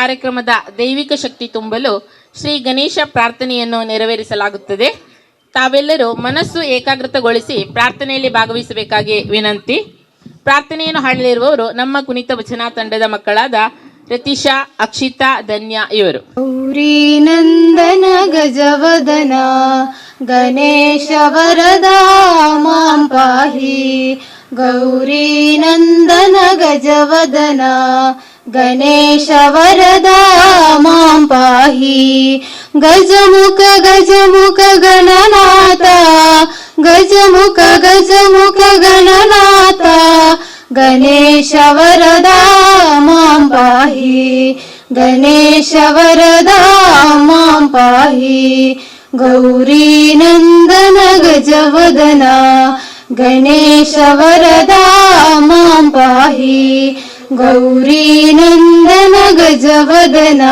ಕಾರ್ಯಕ್ರಮದ ದೈವಿಕ ಶಕ್ತಿ ತುಂಬಲು ಶ್ರೀ ಗಣೇಶ ಪ್ರಾರ್ಥನೆಯನ್ನು ನೆರವೇರಿಸಲಾಗುತ್ತದೆ. ತಾವೆಲ್ಲರೂ ಮನಸ್ಸು ಏಕಾಗ್ರತಗೊಳಿಸಿ ಪ್ರಾರ್ಥನೆಯಲ್ಲಿ ಭಾಗವಹಿಸಬೇಕಾಗಿ ವಿನಂತಿ. ಪ್ರಾರ್ಥನೆಯನ್ನು ಹಾಡಲಿರುವವರು ನಮ್ಮ ಕುಣಿತ ಭಜನಾ ತಂಡದ ಮಕ್ಕಳಾದ ರತಿಶಾ, ಅಕ್ಷಿತಾ, ಧನ್ಯ ಇವರು. ಗೌರೀನಂದನ ಗಜವದನ, ಗಣೇಶ ವರದಾ ಮಾಂ ಪಾಹಿ. ಗೌರೀನಂದನ ಗಜವದನ, ಗಣೇಶ ವರದಾ ಮಾಂ ಪಾಹಿ. ಗಜಮುಖ ಗಜಮುಖ ಗಣನಾಥ, ಗಜಮುಖ ಗಜಮುಖ ಗಣನಾಥ, ಗಣೇಶ ವರದಾ ಮಾಂ ಪಾಹಿ. ಗಣೇಶ ವರದಾ ಮಾಂ ಪಾಹಿ. ಗೌರೀನಂದನ ಗಜವದನ, ಗಣೇಶ ವರದಾ ಮಾಂ ಪಾಹಿ. ಗೌರೀನಂದನ ಗಜವದನ,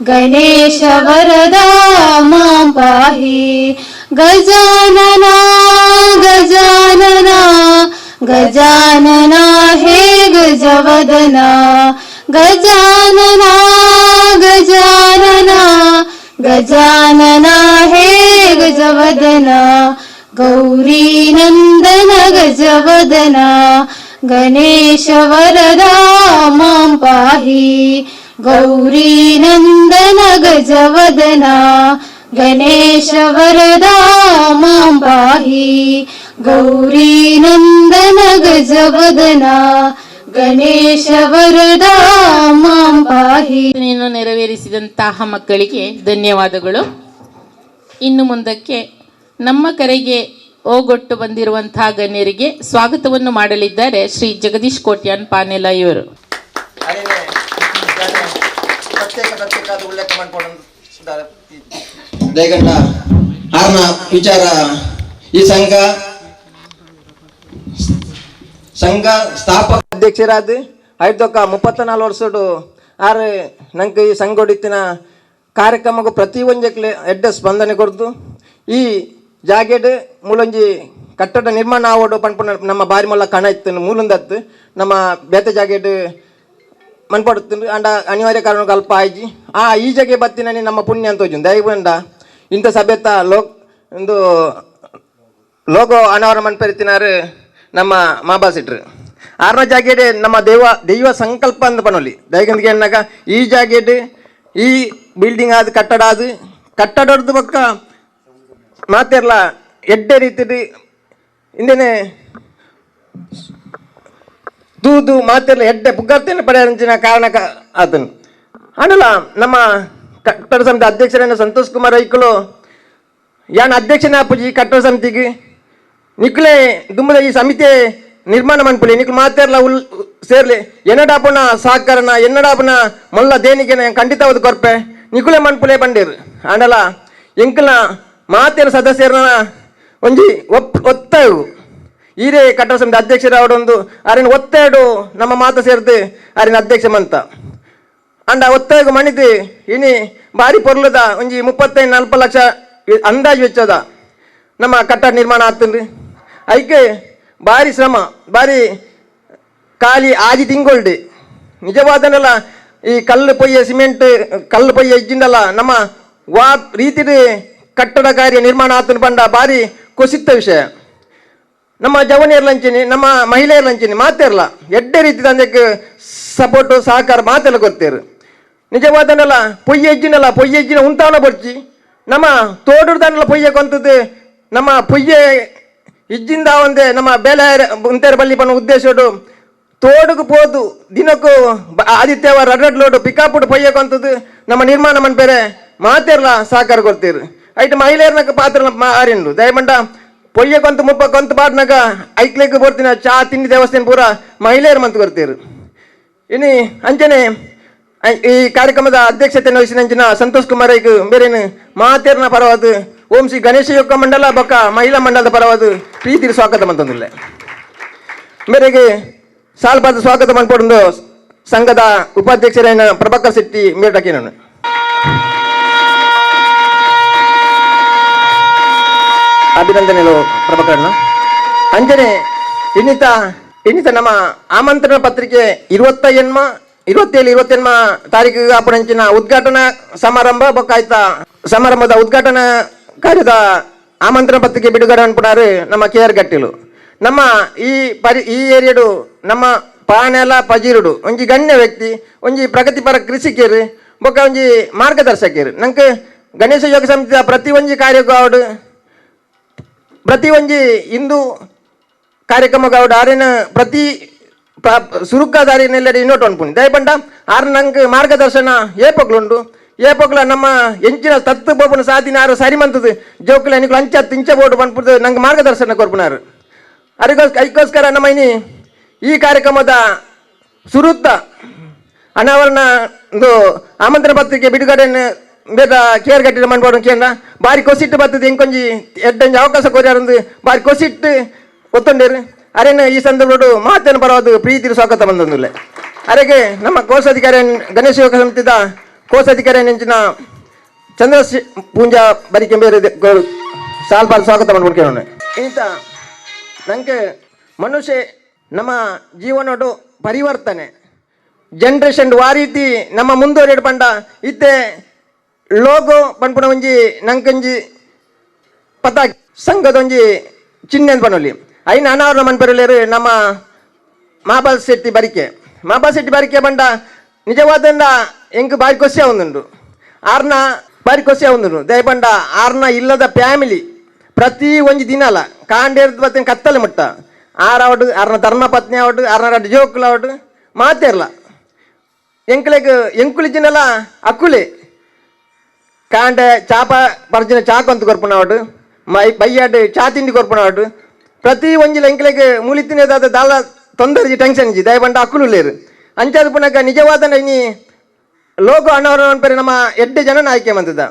ಗಣೇಶ ವರದಾ ಮಾಂ ಪಾಹಿ. ಗಜಾನನ ಗಜಾನನ ಗಜಾನನ, ಹೇ ಗಜವದನ. ಗಜಾನನ ಗಜಾನನ ಗಜಾನನ, ಹೇ ಗಜವದನ. ಗೌರೀನಂದನ ಗಜವದನ, ಗಣೇಶ ವರದಾ ಮಾಂ ಪಾಹಿ. ಗೌರೀನಂದನ ಗಜವದನ, ಗಣೇಶ ವರದಾ ಮಾಂ ಪಾಹಿ. ಗೌರೀನಂದನ ಗಜವದನ, ಗಣೇಶ ವರದಾ ಮಾಂ ಪಾಹಿ. ಪ್ರಾರ್ಥನೆಯನ್ನು ನೆರವೇರಿಸಿದಂತಹ ಮಕ್ಕಳಿಗೆ ಧನ್ಯವಾದಗಳು. ಇನ್ನು ಮುಂದಕ್ಕೆ ನಮ್ಮ ಕರೆಗೆ ಓಗೊಟ್ಟು ಬಂದಿರುವಂತಹ ಗಣ್ಯರಿಗೆ ಸ್ವಾಗತವನ್ನು ಮಾಡಲಿದ್ದಾರೆ ಶ್ರೀ ಜಗದೀಶ್ ಕೋಟ್ಯಾನ್ ಪಾನೆಲ ಇವರು. ಅದೇನೆ ಪ್ರತ್ಯೇಕ ಪ್ರತ್ಯೇಕ ಅದು ಉಲ್ಲೇಖ ಮಾಡ್ಕೊಂಡು. ದಯಗಂಡ ಆರ್ನ ವಿಚಾರ, ಈ ಸಂಘ ಸಂಘ ಸ್ಥಾಪಕ ಅಧ್ಯಕ್ಷರಾದ ಐದೊಕ್ಕ 34 ವರ್ಷಡು ಆರು ನಂಗೆ ಈ ಸಂಘೊಡಿತ್ತಿನ ಕಾರ್ಯಕ್ರಮಕ್ಕೆ ಪ್ರತಿ ಒಂಜಕ್ಲೆ ಎಡ್ಡೆ ಸ್ಪಂದನೆ ಕೊಡ್ದು, ಈ ಜಾಗೆಡ್ ಮೂಲೊಂಜಿ ಕಟ್ಟಡ ನಿರ್ಮಾಣ ಆವೋಡು ಪನ್ಪುನ ನಮ್ಮ ಬಾರಿ ಮಲ್ಲ ಕಣ ಇತ್ತು. ಮೂಲುಂದತ್ತು ನಮ್ಮ ಬೇತೆ ಜಾಗೆಡ್ ಮನ್ಪಡುತ್ತು. ಅಂಡ ಅನಿವಾರ್ಯ ಕಾರಣ ಅಲ್ಪ ಆಯ್ಜಿ. ಆ ಈ ಜಾಗೆ ಬತ್ತಿನ ನಮ್ಮ ಪುಣ್ಯ ಅಂತ ಹೋಜು. ದಯವಂಡ ಇಂಥ ಸಭೆತ ಲೋಕ್ ಒಂದು ಲೋಗೋ ಅನಾವರಣ ಮನ್ಪೆರಿತಿನಾರು ನಮ್ಮ ಮಾಬಾಸಿಟ್ರು. ಆರ್ನ ಜಾಗೆಡ್ ನಮ್ಮ ದೇವ ದೈವ ಸಂಕಲ್ಪ ಅಂದ್ ಪನೊಲಿ. ದಯಗಂದಿಗೆ ಎನ್ನಾಗ ಈ ಜಾಗೆಡ್ ಈ ಬಿಲ್ಡಿಂಗ್ ಆದ, ಕಟ್ಟಡ ಆದ, ಕಟ್ಟಡದ ಬೊಕ್ಕ ಮಾತೆರ್ಲ ಎಡ್ಡೆ ರೀತಿಡ್ ಇಂದೇನೆ ತೂದು ಮಾತೆರ್ಲ ಎಡ್ಡೆ ಪುಗರ್ತೆನ ಪಡೆಯಂಚಿನ ಕಾರಣ ಆತನು. ಆಂಡಲ ನಮ್ಮ ಕಟ್ಟಡ ಸಮಿತಿ ಅಧ್ಯಕ್ಷರನ್ನ ಸಂತೋಷ್ ಕುಮಾರ್ ಐಕುಲು, ಯಾನ್ ಅಧ್ಯಕ್ಷನ ಪೂಜಿ ಕಟ್ಟಡ ಸಮಿತಿಗೆ, ನಿಕ್ಲೆ ದುಮ್ಮದ ಈ ಸಮಿತಿ ನಿರ್ಮಾಣ ಮನ್ಪುಲಿ, ನಿಕ್ಲು ಮಾತೆರ್ಲ ಉಲ್ ಸೇರ್ಲಿ, ಎನ್ನಡಾಪುನ ಸಹಕಾರನ, ಎನ್ನಡಾಪುನ ಮೊಲ್ಲ ದೇಣಿಗೆನ ಖಂಡಿತವಾದ ಕೊರ್ಪೆ, ನಿಕುಲೆ ಮನ್ಪುಲೆ ಬಂಡೀರ್. ಆಂಡಲ ಎಂಕಲ್ನ ಮಾತೆರ ಸದಸ್ಯರನ ಒಂಜಿ ಒಪ್ ಒತ್ತಾಯು, ಈರೇ ಕಟ್ಟಡ ಸಮಿತಿ ಅಧ್ಯಕ್ಷರಾವಡೊಂದು ಅರಿನ ಒತ್ತಾಯಡು ನಮ್ಮ ಮಾತು ಸೇರ್ದು ಅರಿನ ಅಧ್ಯಕ್ಷ ಮಂತ. ಅಂಡ ಒತ್ತಾಯಗು ಮಣಿದು ಇನಿ ಬಾರಿ ಪೊರ್ಲದ ಒಂಜಿ 35-40 ಲಕ್ಷ ಅಂದಾಜು ವೆಚ್ಚದ ನಮ್ಮ ಕಟ್ಟಡ ನಿರ್ಮಾಣ ಆಗ್ತನ್ರಿ. ಐಕೆ ಬಾರಿ ಶ್ರಮ, ಬಾರಿ ಖಾಲಿ ಆಜಿ ತಿಂಗೊಳ್ಡಿ. ನಿಜವಾದನಲ್ಲ ಈ ಕಲ್ಲು ಪೊಯ್ಯ, ಸಿಮೆಂಟ್ ಕಲ್ಲು ಪೊಯ್ಯ ಇಜ್ಜಿಂಡಲ್ಲ ನಮ್ಮ ವಾ ರೀತಿಡ್ ಕಟ್ಟಡ ಕಾರ್ಯ ನಿರ್ಮಾಣ ಆತನ ಪಂಡ ಬಾರಿ ಕುಸಿತ ವಿಷಯ. ನಮ್ಮ ಜವನಿಯರ್ಲಂಚಿನಿ, ನಮ್ಮ ಮಹಿಳೆಯರ್ಲಂಚಿನಿ, ಮಾತೆರ್ಲ ಎಡ್ಡೆ ರೀತಿದ ಅಂದಕ್ಕೆ ಸಪೋರ್ಟ್ ಸಹಕಾರ ಮಾತೆಲ್ಲ ಕೊಡ್ತೇರು. ನಿಜವಾದನಲ್ಲ ಪೊಯ್ಯ ಇಜ್ಜಿನಲ್ಲ, ಪೊಯ್ಯ ಇಜ್ಜಿನ ಉಂತಾವನ ಬರ್ಚಿ. ನಮ್ಮ ತೋಡುದಾನಲ್ಲ ಪೊಯ್ಯ ಕೊಂತದ್ದು. ನಮ್ಮ ಪೊಯ್ಯೆ ಇಜ್ಜಿಂದ ಒಂದೇ ನಮ್ಮ ಬೇಲೆ ಉಂತೇರು ಬಲ್ಲಿ ಪನ್ನ ಉದ್ದೇಶಡು ತೋಡುಗು ಪೋದು ದಿನಕ್ಕೂ ಆದಿತ್ಯವಾರ ರಡ್ರಡ್ ಲೋಡು ಪಿಕಾಪುಡು ಪೊಯ್ಯ ಕೊಂತದ್ದು ನಮ್ಮ ನಿರ್ಮಾಣ ಮನ್ಪೇರೆ ಮಾತೆರ್ಲ ಸಹಕಾರ ಕೊಡ್ತೀರು. ಐಟ್ ಮಹಿಳೆಯರ್ನ ಪಾತ್ರ ಆರಿಂಡು. ದಯಮಂಡ ಪೊಯ್ಯ ಕೊಂತು ಮುಪ್ಪ ಕೊಂತು ಬಾಡ್ನಾಗ ಐಕ್ಲೆಗ್ ಬರ್ತಿನ ಚಾ ತಿಂಡಿ ದೇವಸ್ಥಾನ ಪೂರ ಮಹಿಳೆಯರು ಮಂತ್ ಕೊಡ್ತೀರು. ಇನಿ ಅಂಚನೆ ಈ ಕಾರ್ಯಕ್ರಮದ ಅಧ್ಯಕ್ಷತೆ ವಹಿಸಿನ ಅಂಚಿನ ಸಂತೋಷ್ ಕುಮಾರ್ ಐಕ್ ಬೇರೇನು ಮಾತೇರ್ನ ಪರವಾದ, ಓಂ ಶ್ರೀ ಗಣೇಶ ಯೋಗ ಮಂಡಲ ಬೊಕ್ಕ ಮಹಿಳಾ ಮಂಡಲದ ಪರವಾದ ಪ್ರೀತಿ ಸ್ವಾಗತ ಮಂತಂದಿಲ್ಲ. ಮೇರೆಗೆ ಸಾಲ್ಬಾದ ಸ್ವಾಗತ ಮನ್ಪೊಂದು ಸಂಘದ ಉಪಾಧ್ಯಕ್ಷರಾದ ಪ್ರಭಾಕರ್ ಶೆಟ್ಟಿ ಮೇರಟಕೇನನು. ಅಭಿನಂದನೆಗಳು ಪ್ರಭಾಕರ್ನ. ಅಂಜನೆ ಇನ್ನಿತ ಇನ್ನಿತ ನಮ್ಮ ಆಮಂತ್ರಣ ಪತ್ರಿಕೆ 20 ಎನ್ಮ 27 28 ತಾರೀಕು ಆಪುನಂಚಿನ ಉದ್ಘಾಟನಾ ಸಮಾರಂಭ ಬೊಕ್ಕ ಆಯ್ತಾ ಸಮಾರಂಭದ ಉದ್ಘಾಟನಾ ಕಾರ್ಯದ ಆಮಂತ್ರಣ ಪತ್ರಿಕೆ ಬಿಡುಗಡೆ ಅನ್ಪುನಾರು ನಮ್ಮ ಕೆ ಆರ್ ಗಟ್ಟಿಲು. ನಮ್ಮ ಈ ಈ ಏರಿಯಾಡು ನಮ್ಮ ಪಾನೆಲ ಪಜೀರುಡು ಒಂಜಿ ಗಣ್ಯ ವ್ಯಕ್ತಿ, ಒಂಜಿ ಪ್ರಗತಿಪರ ಕೃಷಿಕರು ಬೊಕ್ಕ ಒಂಜಿ ಮಾರ್ಗದರ್ಶಕರು. ನಂಗೆ ಗಣೇಶ ಯೋಗ ಸಮಿತಿಯ ಪ್ರತಿ ಒಂಜಿ ಕಾರ್ಯಕ್ಕೂ ಪ್ರತಿ ಒಂಜಿ ಹಿಂದೂ ಕಾರ್ಯಕ್ರಮಕ್ಕೆ ಆರೇನ ಪ್ರತಿ ಸುರುಕಾದಾರಿನೆಲ್ಲಡೆ ಇನ್ನೋಟ್ ಅನ್ಪುನಿ ದಯಪಂಡ ಆರು ನಂಗೆ ಮಾರ್ಗದರ್ಶನ ಏಪಕ್ಲುಂಡು ಏಪಕ್ಲ ನಮ್ಮ ಎಂಚಿನ ತತ್ತು ಬೋಪನ ಸಾಧಿನ ಆರು ಸರಿ ಮಂತದ್ದು ಜೋಕುಲ ನಿಕ್ಲು ಅಂಚ ತಿಂಚ ಬೋರ್ಡು ಪನ್ಪುದು ನಂಗೆ ಮಾರ್ಗದರ್ಶನ ಕೊರ್ಪುನಾರು. ಅದಕ್ಕೋಸ್ಕರ ನಮ್ಮ ಇನಿ ಈ ಕಾರ್ಯಕ್ರಮದ ಸುರುತ್ತ ಅನಾವರಣ ಒಂದು ಆಮಂತ್ರಣ ಪತ್ರಿಕೆ ಬಿಡುಗಡೆ ಬೇಗ ಕೇರ್ ಗಟ್ಟಿದ ಮನ್ಬೋಡು ಕೇಂದ್ರ ಬಾರಿ ಕೊಸಿಟ್ಟು ಬರ್ತದೆ ಇಂಕೊಂಜಿ ಎಡ್ಡಂಜಿ ಅವಕಾಶ ಕೊರ್ಯಾರಂದು ಬಾರಿ ಕೊಸಿಟ್ಟು ಒತ್ತೊಂಡೇರು. ಅರೇನು ಈ ಸಂದರ್ಭಡು ಮಾತನ್ನು ಬರೋದು ಪ್ರೀತಿ ಸ್ವಾಗತ ಬಂದೊಂದಿಲ್ಲ. ಅರೆಗೆ ನಮ್ಮ ಕೋಶಾಧಿಕಾರಿ ಗಣೇಶ ಯೋಗ ಸಮಿತಿದ ಕೋಶಾಧಿಕಾರಿ ನೆಂಚಿನ ಚಂದ್ರ ಪೂಂಜಾ ಬರಿಕೆ ಬೇರೆ ಸಾಲ್ಪಾಲ್ ಸ್ವಾಗತ ಮಾಡ್ಬಿಡ್ಕೇಳೋಣ. ಇಂಥ ನಂಗೆ ಮನುಷ್ಯ ನಮ್ಮ ಜೀವನೋಡು ಪರಿವರ್ತನೆ ಜನ್ರೇಷನ್ ವಾ ರೀತಿ ನಮ್ಮ ಮುಂದುವರಿಯಡು ಪಂಡ ಇತ್ತೆ ಲೋಗೋ ಪನ್ಪುನ ಒಂಜಿ ನಂಕೊಂಜಿ ಪತಾಕಿ ಸಂಘದೊಂಜಿ ಚಿಹ್ನೆ ಪನೊಲಿ ಐನ ಅನಾವರಣ ಮನ್ಪೆರಲೇರು ನಮ್ಮ ಮಾಬಲ್ ಶೆಟ್ಟಿ ಬರಿಕೆ. ಮಾಬಲ್ ಶೆಟ್ಟಿ ಬರಿಕೆ ಬಂಡ ನಿಜವಾದಂಡ ಎಂಕ್ ಬಾರಿ ಕೊಸಿ ಒಂದುಂಡು ಆರ್ನ ಬಾರಿ ಕೊಸಿ ಒಂದುಂಡು ದಯಪಂಡ ಆರ್ನ ಇಲ್ಲದ ಫ್ಯಾಮಿಲಿ ಪ್ರತಿ ಒಂಜಿ ದಿನಲ ಕಾಂಡೇರ್ದು ಬತ್ತಿನ ಕತ್ತಲೆ ಮುಟ್ಟ ಆರಾವಡು ಆರ್ನ ಧರ್ಮ ಪತ್ನಿ ಆವಡು ಆರ್ನ ರಡ್ಡು ಜೋಕುಲು ಆವಡು ಮಾತೇರ್ಲ ಎಂಕ್ಲೆಗ್ ಎಂಕುಲಿಜಿನಲ ಅಕ್ಕುಲೆ ಕಾಂಡೆ ಚಾಪ ಪರ್ಜಿನ ಚಾಕು ಅಂತ ಕೊರ್ಪುನವಡು ಮೈ ಬೈಯಾಡು ಚಾ ತಿಂಡಿ ಕೊರ್ಪುನವಡು ಪ್ರತಿ ಒಂಜಿಲ ಎಂಕ್ಲೆಗ್ ಮೂಲಿತಿನೇದಾದ ದಾಲ ತೊಂದರೆ ಟೆನ್ಷನ್ ಇಜ್ಜಿ ದಯಪಂಡ ಅಕ್ಕುಲು ಲೇರು ಅಂಚಾದ ಪುನಕ ನಿಜವಾದ ಇನಿ ಲೋಕ ಅಣ್ಣವರ ಪೇರು ನಮ್ಮ ಎಡ್ಡೆ ಜನ ಆಯ್ಕೆ ಬಂತದ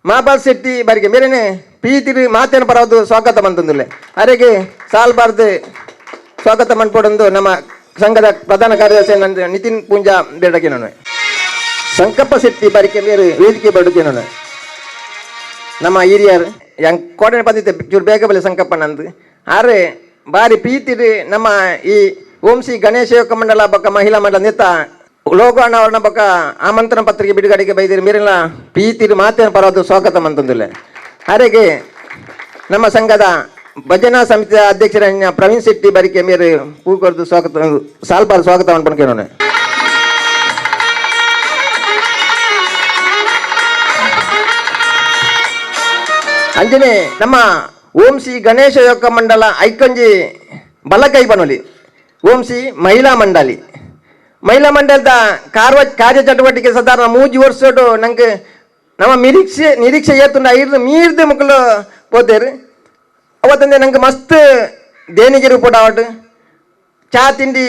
ಮಾಬಾಲ್ ಶೆಟ್ಟಿ ಬರಿಗೆ ಮೇರೆನೆ ಪ್ರೀತಿ ಮಾತೇನು ಪರವದು ಸ್ವಾಗತ ಬಂತಂದುಲ್ಲೆ. ಅರೆಗೆ ಸಾಲ್ಬಾರ್ದು ಸ್ವಾಗತ ಮನ್ಪೊಡೊಂದು ನಮ್ಮ ಸಂಘದ ಪ್ರಧಾನ ಕಾರ್ಯದರ್ಶಿ ನಿತಿನ್ ಪೂಂಜಾ ಬೇಡಕ್ಕೆ ನಾನು ಸಂಕಪ್ಪ ಶೆಟ್ಟಿ ಬರಿಕೆ ಮೇರೆ ವೇದಿಕೆ ಬಡುಕೆ ನಾನು ನಮ್ಮ ಹಿರಿಯರು ಹೆಂಗ್ ಕೋಟೆ ಬಂದಿದ್ದೆ ಚೂರು ಬೇಗ ಬಲೆ ಸಂಕಪ್ಪ ನಂದು. ಆರೆ ಬಾರಿ ಪ್ರೀತಿ ನಮ್ಮ ಈ ಓಂ ಶ್ರೀ ಗಣೇಶ ಯೋಗ ಮಂಡಲ ಬಕ್ಕ ಮಹಿಳಾ ಮಂಡಲ ನೇತ ಲೋಕ ಅಣ್ಣವರನ್ನ ಬಕ್ಕ ಆಮಂತ್ರಣ ಪತ್ರಿಕೆ ಬಿಡುಗಡೆಗೆ ಬೈದಿರಿ ಮೇರೆಲ್ಲ ಪ್ರೀತಿ ಮಾತೇನು ಪರವದು ಸ್ವಾಗತ ಮಂತಂದಿಲ್ಲ. ಹಾಗೆ ನಮ್ಮ ಸಂಘದ ಭಜನಾ ಸಮಿತಿಯ ಅಧ್ಯಕ್ಷರ ಪ್ರವೀಣ್ ಶೆಟ್ಟಿ ಬರಿಕೆ ಮೇರೆ ಪೂ ಕೊರದು ಸ್ವಾಗತ ಸಾಲ್ಪಾಲ್ ಸ್ವಾಗತ ಅನ್ಕೊಂಡು. ಅಂಜನೆ ನಮ್ಮ ಓಂ ಶ್ರೀ ಗಣೇಶ ಯೋಗ ಮಂಡಲ ಐಕೊಂಜಿ ಬಲಕೈ ಬನೊಲಿ ಓಂ ಶ್ರೀ ಮಹಿಳಾ ಮಂಡಳಿ ಮಹಿಳಾ ಮಂಡಲದ ಕಾರ್ಯ ಚಟುವಟಿಕೆ ಸಾಧಾರಣ 3 ವರ್ಷಡು ನಂಗೆ ನಮ್ಮ ನಿರೀಕ್ಷೆ ಏತುಂಡ ಐದು ಮೀರ್ದು ಮುಕ್ಕಲು ಪೋತೇರು. ಅವತ್ತಂದೆ ನಂಗೆ ಮಸ್ತ್ ದೇಣಿಗೆ ರೂಪಟ ಆವಟ್ಟು ಚಾ ತಿಂಡಿ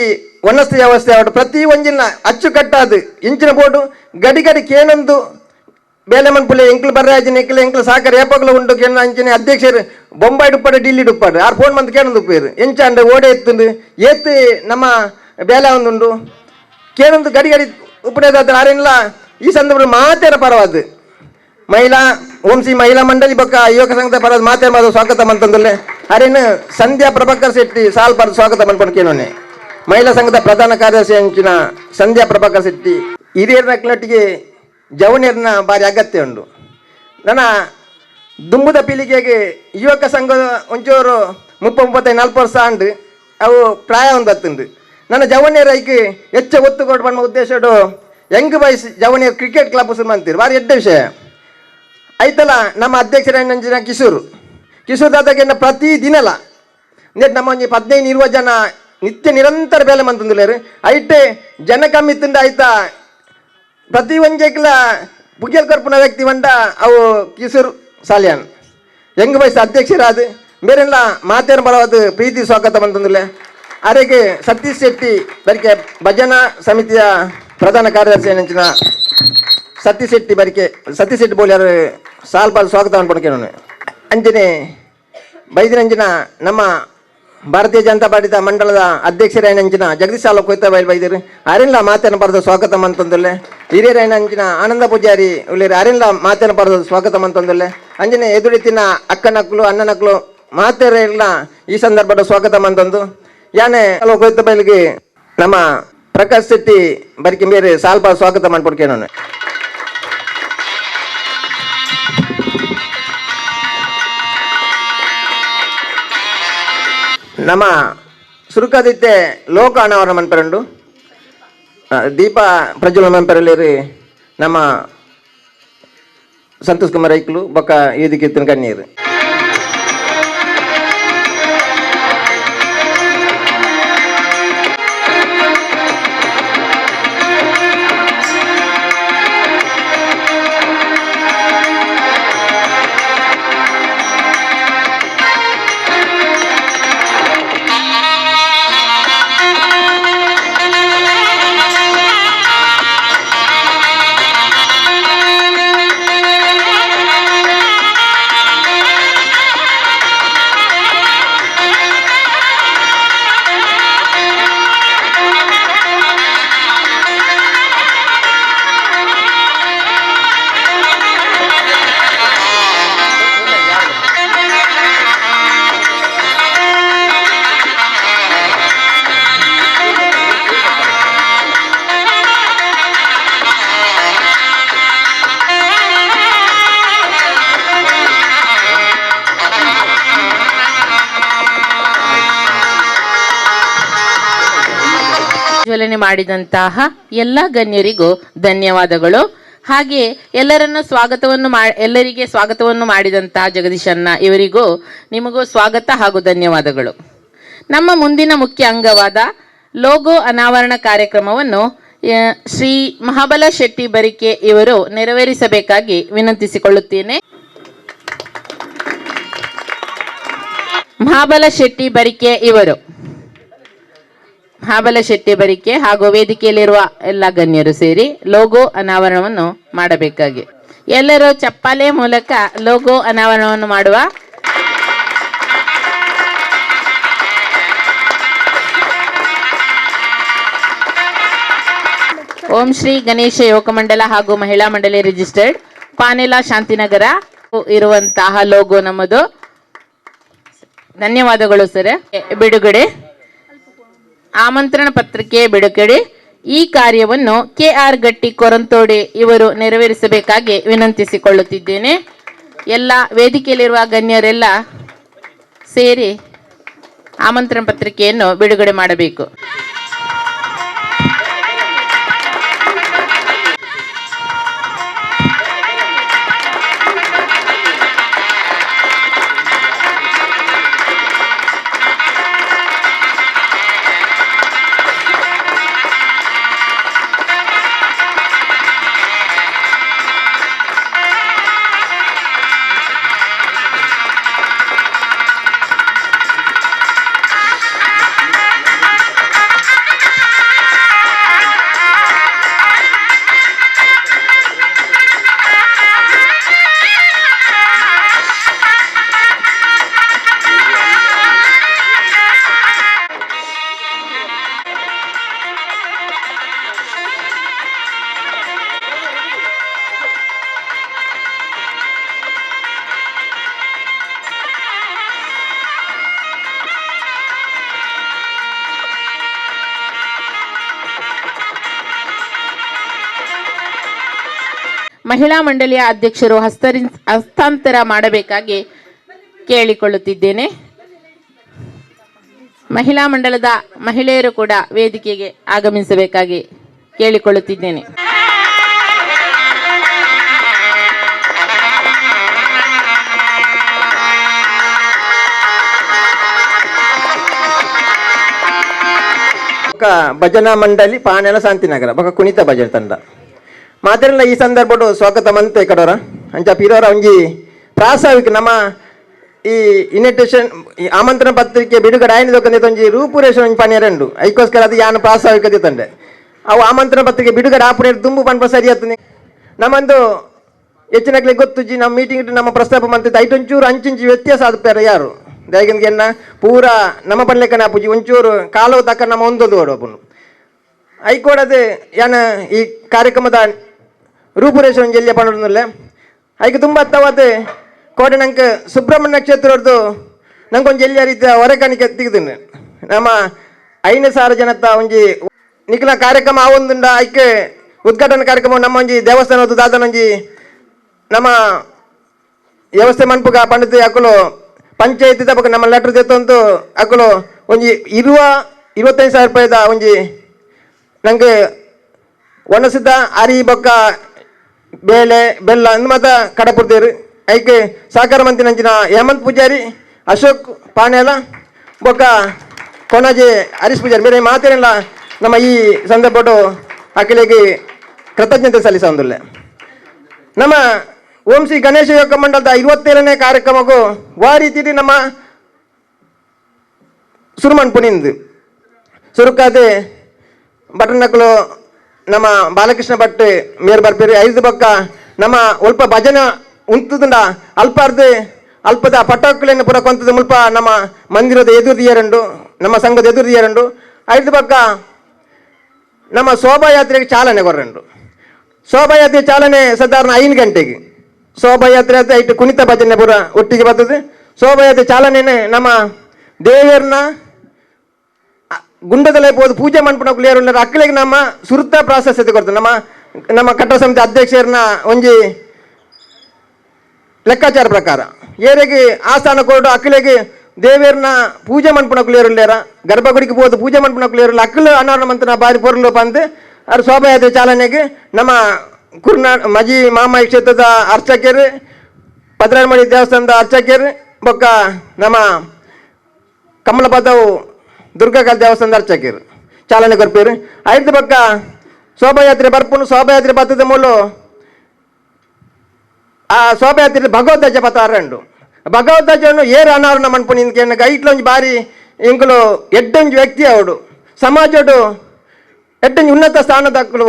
ಒಣಸ್ತಿ ವ್ಯವಸ್ಥೆ ಆವಟ್ಟು ಪ್ರತಿ ಒಂಜಿನ ಅಚ್ಚುಕಟ್ಟಾದು ಇಂಚಿನ ಬೋಟು ಗಡಿ ಗಡಿ ಕೇನೊಂದು ಬೇಲೆ ಮನ್ಪುಲೆ ಎಂಕ್ಲು ಬರ್ರಾಜಿನ ಎಂಕ್ಲು ಎಂಕ್ಲು ಸಾಕರ್ ಏಪಗ್ಲು ಉಂಟು ಕೇನ ಅಂಚಿನ ಅಧ್ಯಕ್ಷರು ಬೊಂಬಾಯಿ ಡುಪ್ಪಾಡು ಡಿಲ್ಲಿ ಡುಪ್ಪಾಡು ಆರು ಫೋನ್ ಬಂದು ಕೇನೊಂದು ಉಪ್ಪೇರು ಎಂಚಾಂಡು ಓಡೆ ಎತ್ತುಂಡು ಏತ್ ನಮ್ಮ ಬೇಲೆ ಒಂದುಂಡು ಕೇನೊಂದು ಗಡಿ ಗಡಿ ಉಪ್ಪುಡೇದಾದ್ರೆ ಆರೇನಿಲ್ಲ. ಈ ಸಂದರ್ಭದಲ್ಲಿ ಮಾತೇರ ಪರವಾದು ಮಹಿಳಾ ಓಂ ಶ್ರೀ ಮಹಿಳಾ ಮಂಡಳಿ ಬೊಕ್ಕ ಯುವಕ ಸಂಘದ ಪರವಾದ ಮಾತೇರ ಮಾತು ಸ್ವಾಗತ ಮಂತಂದುಲ್ಲೆ. ಅರೇನು ಸಂಧ್ಯಾ ಪ್ರಭಾಕರ್ ಶೆಟ್ಟಿ ಸಾಲ್ ಪರ ಸ್ವಾಗತ ಮನ್ಪೊಂಡು ಕೇನೋನೆ ಮಹಿಳಾ ಸಂಘದ ಪ್ರಧಾನ ಕಾರ್ಯದರ್ಶಿ ಅಂಚಿನ ಸಂಧ್ಯಾ ಪ್ರಭಾಕರ್ ಶೆಟ್ಟಿ. ಹಿರಿಯರ ಜವನಿಯರ್ನ ಬಾರಿ ಅಗತ್ಯ ಉಂಡು. ನನ್ನ ದುಂಬುದ ಪೀಳಿಗೆಗೆ ಯುವಕ ಸಂಘ ಒಂಚೂರು 30 35 40 ವರ್ಷ ಅಂಡು ಅವು ಪ್ರಾಯ ಒಂದು ಹತ್ತುಂಡು. ನನ್ನ ಜವನಿಯರ ಐಕ್ ಹೆಚ್ಚು ಒತ್ತು ಕೊಡು ಬಣ್ಣ ಉದ್ದೇಶಡು ಯಂಗ್ ಬಾಯ್ಸ್ ಜವನಿಯರ್ ಕ್ರಿಕೆಟ್ ಕ್ಲಬ್ ಶುರು ಅಂತೀರಿ ಭಾರಿ ಎಡ್ಡ ವಿಷಯ ಆಯ್ತಲ್ಲ. ನಮ್ಮ ಅಧ್ಯಕ್ಷರ ಕಿಶೋರ್ ಕಿಶೋರ್ ದಾದಾಗೆ ಪ್ರತಿ ದಿನಲ ನೆಟ್ ನಮ್ಮ ಒಂಜಿ 15 20 ಜನ ನಿತ್ಯ ನಿರಂತರ ಬೇಲೆ ಮಂತಂದುಲೇರು ಐಟೆ ಜನ ಕಮ್ಮಿ ತಿಂದ ಆಯ್ತಾ ಪ್ರತಿ ಒಂಜೆಕ್ಲ ಪುಗ್ಯಲ್ ಕೊರ್ಪುನ ವ್ಯಕ್ತಿ వంట ಅವು ಕಿಶೋರ್ ಸಾಲಿಯಾನ್ ಯಂಗ್ ಬಾಯ್ಸ್ ಅಧ್ಯಕ್ಷರಾದ ಬೇರೆಲ್ಲ ಮಾತೇನು ಬರವಾದ ಪ್ರೀತಿ ಸ್ವಾಗತ ಬಂತಂದುಲ್ಲೆ. ಅರೆಗೆ ಸತೀಶ್ ಶೆಟ್ಟಿ ಬರಿಕೆ ಭಜನಾ ಸಮಿತಿಯ ಪ್ರಧಾನ ಕಾರ್ಯದರ್ಶಿ ನೆಂಚಿನ ಸತೀಶ್ ಶೆಟ್ಟಿ ಬರಿಕೆ ಸತೀಶ್ ಶೆಟ್ಟಿ ಬೋಲ್ಯಾರು ಸಾಲ್ಪಾಲ್ ಸ್ವಾಗತ ಅನ್ಕೊಂಡು. ಅಂಜನೆ ಬೈದಿನಂಚಿನ ನಮ್ಮ ಭಾರತೀಯ ಜನತಾ ಪಾರ್ಟಿದ ಮಂಡಲದ ಅಧ್ಯಕ್ಷರೇನಂಚಿನ ಜಗದೀಶ್ ಸಾಲ ಕೊಯ್ತ ಬೈಲ್ ಬೈದಿರು ಅರೆಲ್ಲ ಮಾತೇನು ಬರೆದ ಸ್ವಾಗತ ಮಂತಂದುಲ್ಲೆ. ಹಿರಿಯರೇನಂಚಿನ ಆನಂದ ಪೂಜಾರಿ ಉಳ್ಳೇರು ಅರೆಲ್ಲ ಮಾತೇನು ಬರೆದ ಸ್ವಾಗತ ಮಂತಂದುಲ್ಲೆ. ಅಂಜನೆ ಎದುರಿತಿನ ಅಕ್ಕನಕ್ಲು ಅಣ್ಣನಕ್ಲು ಮಾತೇರೆಲ್ಲ ಈ ಸಂದರ್ಭದ ಸ್ವಾಗತ ಮಂತಂದು ಯಾನೆ ಕೊಯ್ತ ಬೈಲಿಗೆ ನಮ್ಮ Prakash Shetty ಬರಿಕೆ ಮೇರೆ ಸಾಲ್ಪ ಸ್ವಾಗತ ಮಾಡ್ಕೊಡ್ಕೆ ನಾನು. ನಮ್ಮ ಸುರುಕಾದಿತ್ತೆ ಲೋಕ ಅನಾವರಣ ಮನ್ಪರಂಡು ದೀಪ ಪ್ರಜ್ವಲ ಮನ್ಪರಲ್ಲಿ ನಮ್ಮ ಸಂತೋಷ್ ಕುಮಾರ್ ಐಕ್ಲು ಬೊಕ್ಕ ವೇದಿಕೆ ಕಣ್ಣೀರು. ಪ್ರಜ್ವಲನೆ ಮಾಡಿದಂತಹ ಎಲ್ಲ ಗಣ್ಯರಿಗೂ ಧನ್ಯವಾದಗಳು. ಹಾಗೆ ಎಲ್ಲರನ್ನು ಸ್ವಾಗತವನ್ನು ಎಲ್ಲರಿಗೆ ಸ್ವಾಗತವನ್ನು ಮಾಡಿದಂತಹ ಜಗದೀಶಣ್ಣ ಇವರಿಗೂ ನಿಮಗೂ ಸ್ವಾಗತ ಹಾಗೂ ಧನ್ಯವಾದಗಳು. ನಮ್ಮ ಮುಂದಿನ ಮುಖ್ಯ ಅಂಗವಾದ ಲೋಗೋ ಅನಾವರಣ ಕಾರ್ಯಕ್ರಮವನ್ನು ಶ್ರೀ ಮಹಾಬಲ ಶೆಟ್ಟಿ ಬರಿಕೆ ಇವರು ನೆರವೇರಿಸಬೇಕಾಗಿ ವಿನಂತಿಸಿಕೊಳ್ಳುತ್ತೇನೆ. ಮಹಾಬಲ ಶೆಟ್ಟಿ ಬರಿಕೆ ಇವರು, ಮಹಾಬಲ ಶೆಟ್ಟಿ ಬರಿಕೆ ಹಾಗೂ ವೇದಿಕೆಯಲ್ಲಿರುವ ಎಲ್ಲ ಗಣ್ಯರು ಸೇರಿ ಲೋಗೋ ಅನಾವರಣವನ್ನು ಮಾಡಬೇಕಾಗಿ ಎಲ್ಲರೂ ಚಪ್ಪಾಲೆ ಮೂಲಕ ಲೋಗೋ ಅನಾವರಣವನ್ನು ಮಾಡುವ. ಓಂ ಶ್ರೀ ಗಣೇಶ ಯುವಕ ಮಂಡಲ ಹಾಗೂ ಮಹಿಳಾ ಮಂಡಳಿ ರಿಜಿಸ್ಟರ್ಡ್ ಪಾನೆಲ ಶಾಂತಿನಗರ ಇರುವಂತಹ ಲೋಗೋ ನಮ್ಮದು. ಧನ್ಯವಾದಗಳು ಸರ್. ಬಿಡುಗಡೆ ಆಮಂತ್ರಣ ಪತ್ರಿಕೆ ಬಿಡುಗಡೆ ಈ ಕಾರ್ಯವನ್ನು ಕೆ ಆರ್ ಗಟ್ಟಿ ಕೊರಂತೋಡೆ ಇವರು ನೆರವೇರಿಸಬೇಕಾಗಿ ವಿನಂತಿಸಿಕೊಳ್ಳುತ್ತಿದ್ದೇನೆ. ಎಲ್ಲ ವೇದಿಕೆಯಲ್ಲಿರುವ ಗಣ್ಯರೆಲ್ಲ ಸೇರಿ ಆಮಂತ್ರಣ ಪತ್ರಿಕೆಯನ್ನು ಬಿಡುಗಡೆ ಮಾಡಬೇಕು. ಮಹಿಳಾ ಮಂಡಳಿಯ ಅಧ್ಯಕ್ಷರು ಹಸ್ತಾಂತರ ಮಾಡಬೇಕಾಗಿ ಕೇಳಿಕೊಳ್ಳುತ್ತಿದ್ದೇನೆ. ಮಹಿಳಾ ಮಂಡಲದ ಮಹಿಳೆಯರು ಕೂಡ ವೇದಿಕೆಗೆ ಆಗಮಿಸಬೇಕಾಗಿ ಕೇಳಿಕೊಳ್ಳುತ್ತಿದ್ದೇನೆ. ಭಜನಾ ಮಂಡಳಿ ಪಾನೆಲ ಶಾಂತಿನಗರ ಬೊಕ ಕುಣಿತ ಭಜನೆ ತಂಡ ಮಾತೆಲ್ಲ ಈ ಸಂದರ್ಭಡು ಸ್ವಾಗತ ಮಂತೆ ಕಡೋರ ಅಂಚ ಪಿರೋರ ಒಂಜಿ ಪ್ರಾಸ್ತಾವಿಕ ನಮ್ಮ ಈ ಇನ್ವಿಟೇಷನ್ ಈ ಆಮಂತ್ರಣ ಪತ್ರಿಕೆ ಬಿಡುಗಡೆ ಆಯ್ನ ಒಂಜಿ ರೂಪುರೇಷ ಒಂಜಿ ಪನ್ನೆರಡು ಐಕೋಸ್ಕರ ಅದು ಯಾನು ಪ್ರಾಸ್ತಾವಿಕ ತಂಡೆ ಅವು ಆಮಂತ್ರಣ ಪತ್ರಿಕೆ ಬಿಡುಗಡೆ ಆಪುಣೆ ದುಂಬು ಪನ್ಪ ಸರಿ ಆತನೆ. ನಮ್ಮಂದು ಹೆಚ್ಚಿನಕ್ಲೆ ಗೊತ್ತುಜಿ ನಮ್ಮ ಮೀಟಿಂಗ್ ನಮ್ಮ ಪ್ರಸ್ತಾಪ ಮಂತಿದ್ದು ಐಟು ಒಂಚೂರು ಅಂಚಿಂಚಿ ವ್ಯತ್ಯಾಸ ಆದ ಯಾರು ದಯಗಿಂದ ಪೂರ ನಮ್ಮ ಪನ್ಲೆಕ್ಕನ ಆಪುಜಿ ಒಂಚೂರು ಕಾಲವು ತಕ್ಕ ನಮ್ಮ ಒಂದೊಂದು ಓಡೋಪುನು ಐಕೋಡದು ಯಾನ ಈ ಕಾರ್ಯಕ್ರಮದ ರೂಪುರೇಷ ಒಂಜಿ ಎಲ್ಯ ಪಂಡೊಂದುಲ್ಲೆ ಐಕ್ ತುಂಬ ಅತ್ತವಾದ ಕೋಡೆ ನಂಗೆ ಸುಬ್ರಹ್ಮಣ್ಯ ಕ್ಷೇತ್ರದ್ದು ನಂಗೆ ಒಂಜಿ ಎಲ್ಯ ರೀತಿಯ ಹೊರಕಾಣಿಕೆ ತೆಗೆದಿನಿ ನಮ್ಮ 5,000 ಜನತ ಒಂಜಿ ನಿಕ್ಲ ಕಾರ್ಯಕ್ರಮ ಆವೊಂದುಂಡ ಐಕೆ ಉದ್ಘಾಟನಾ ಕಾರ್ಯಕ್ರಮ ನಮ್ಮ ಒಂಜಿ ದೇವಸ್ಥಾನದ ದಾದನೊಂಜಿ ನಮ್ಮ ವ್ಯವಸ್ಥೆ ಮನ್ಪುಗ ಪಂಡಿತ ಅಕುಲು ಪಂಚಾಯತ್ ಬೊಕ ನಮ್ಮ ಲೆಟರ್ ದೆತ್ತೊಂದು ಅಕುಲು ಒಂಜಿ 25,000 ರೂಪಾಯಿದ ಒಂಜಿ ನಂಗೆ ಒಣಸಿದ ಅರಿ ಬೊಕ್ಕ ಬೇಳೆ ಬೆಲ್ಲ ಅಂದ್ ಮಾತ ಕಡಪುಡ್ತೇರು. ಐಕೆ ಸಹಕಾರ ಮಂತ್ರಿ ನಂಚಿನ ಹೇಮಂತ್ ಪೂಜಾರಿ, ಅಶೋಕ್ ಪಾಣೇಲ ಬೊಕ್ಕ ಕೊಣಾಜೆ ಹರೀಶ್ ಪೂಜಾರಿ ಬೇರೆ ಮಾತೇನೆಲ್ಲ ನಮ್ಮ ಈ ಸಂದರ್ಭ ಅಖಿಲಿಗೆ ಕೃತಜ್ಞತೆ ಸಲ್ಲಿಸೊಂದುಲ್ಲೆ. ನಮ್ಮ ಓಂ ಶ್ರೀ ಗಣೇಶ ಯೋಗ ಮಂಡಲದ 27ನೇ ಕಾರ್ಯಕ್ರಮಕ್ಕೂ ವಾ ರೀತಿ ನಮ್ಮ ಸುರುಮನ್ ಪುನಿಂದು ಸುರುಕಾದೆ ಬಟನಕಲು ನಮ್ಮ ಬಾಲಕೃಷ್ಣ ಭಟ್ ಮೇರ್ ಬರ್ಪೇರಿ. ಐದು ಬೊಕ್ಕ ನಮ್ಮ ಒಲ್ಪ ಭಜನೆ ಉಂತುದುಂಡ ಅಲ್ಪಾರ್ದು ಅಲ್ಪದ ಪಟಾಕುಲೆನ್ ಪೂರ ಕೊಂತದ ಮುಲ್ಪ ನಮ್ಮ ಮಂದಿರದ ಎದುರು ದಿಯರಂಡು, ನಮ್ಮ ಸಂಘದ ಎದುರು ದಿಯರಂಡು. ಐದು ಬೊಕ್ಕ ನಮ್ಮ ಶೋಭಾಯಾತ್ರೆಗೆ ಚಾಲನೆ ಕೊರ್ರಂಡು. ಶೋಭಾಯಾತ್ರೆ ಚಾಲನೆ ಸಾಧಾರಣ 5 ಗಂಟೆಗೆ ಶೋಭಾಯಾತ್ರೆ ಆದ ಐಟು ಕುಣಿತ ಭಜನೆ ಪೂರ ಒಟ್ಟಿಗೆ ಬರ್ತದೆ. ಶೋಭಾಯಾತ್ರೆ ಚಾಲನೆನೆ ನಮ್ಮ ದೇವರನ್ನ ಗುಂಡದಲ್ಲೇ ಪೋದು ಪೂಜೆ ಮನ್ಪುನಕುಲು ಏರುಲ್ಲೆರ್ ಅಕ್ಲೆಗ್ ನಮ್ಮ ಸುರುತ ಪ್ರಾಶಸ್ತ್ಯ ಕೊರ್ತದೆ. ನಮ್ಮ ನಮ್ಮ ಕಟ್ಟಡ ಸಮಿತಿ ಅಧ್ಯಕ್ಷರನ್ನ ಒಂಜಿ ಲೆಕ್ಕಾಚಾರ ಪ್ರಕಾರ ಏರೆಗ್ ಆಸ್ಥಾನ ಕೊರಡು ಅಕ್ಲೆಗ್ ದೇವೇರ್ನ ಪೂಜೆ ಮನ್ಪುನಕುಲು ಏರುಲ್ಲೆರ, ಗರ್ಭಗುಡಿಗೆ ಪೋದು ಪೂಜೆ ಮನ್ಪುನಕುಲು ಏರುಲ್ಲ, ಅಕ್ಲು ಅನಾವರಣ ಮಂತನ ಬಾರಿ ಪೊರ್ಲು ಪಂದ್ ಅರ್ ಶೋಭಾಯಾತ್ರೆ ಚಾಲನೆಗೆ ನಮ್ಮ ಕುರ್ನಾ ಮಜಿ ಮಾಮಾಯಿ ಕ್ಷೇತ್ರದ ಅರ್ಚಕರು, ಪದ್ರಾಡ್ಮಡಿ ದೇವಸ್ಥಾನದ ಅರ್ಚಕರು ಬೊಕ್ಕ ನಮ್ಮ ಕಮಲಪದವು ದುರ್ಗಾಕಾಲ ದೇವಸ್ಥಾನದ ಅರ್ಚಕರು ಚಾಲನೆ ಕೊರ್ಪೇರು. ಐದು ಬೊಕ್ಕ ಶೋಭಾಯಾತ್ರೆ ಬರ್ಪುನು. ಶೋಭಾಯಾತ್ರೆ ಬತ್ತದ ಮೂಲು ಆ ಶೋಭಾಯಾತ್ರೆ ಭಗವದ್ಧ್ವಜ ಪತಾರಂಡು. ಭಗವದ್ಧ್ವಜವನ್ನು ಏರು ಅನಾವರಣ ಮನ್ಪುನಿ ಗೈಟ್ಲ ಒಂಜಿ ಬಾರಿ ಇಂಕುಲು ಎಡ್ಡೊಂಜಿ ವ್ಯಕ್ತಿ ಅವಡು, ಸಮಾಜಡು ಎಡ್ಡೊಂಜಿ ಉನ್ನತ ಸ್ಥಾನದಕ್ಕುಲು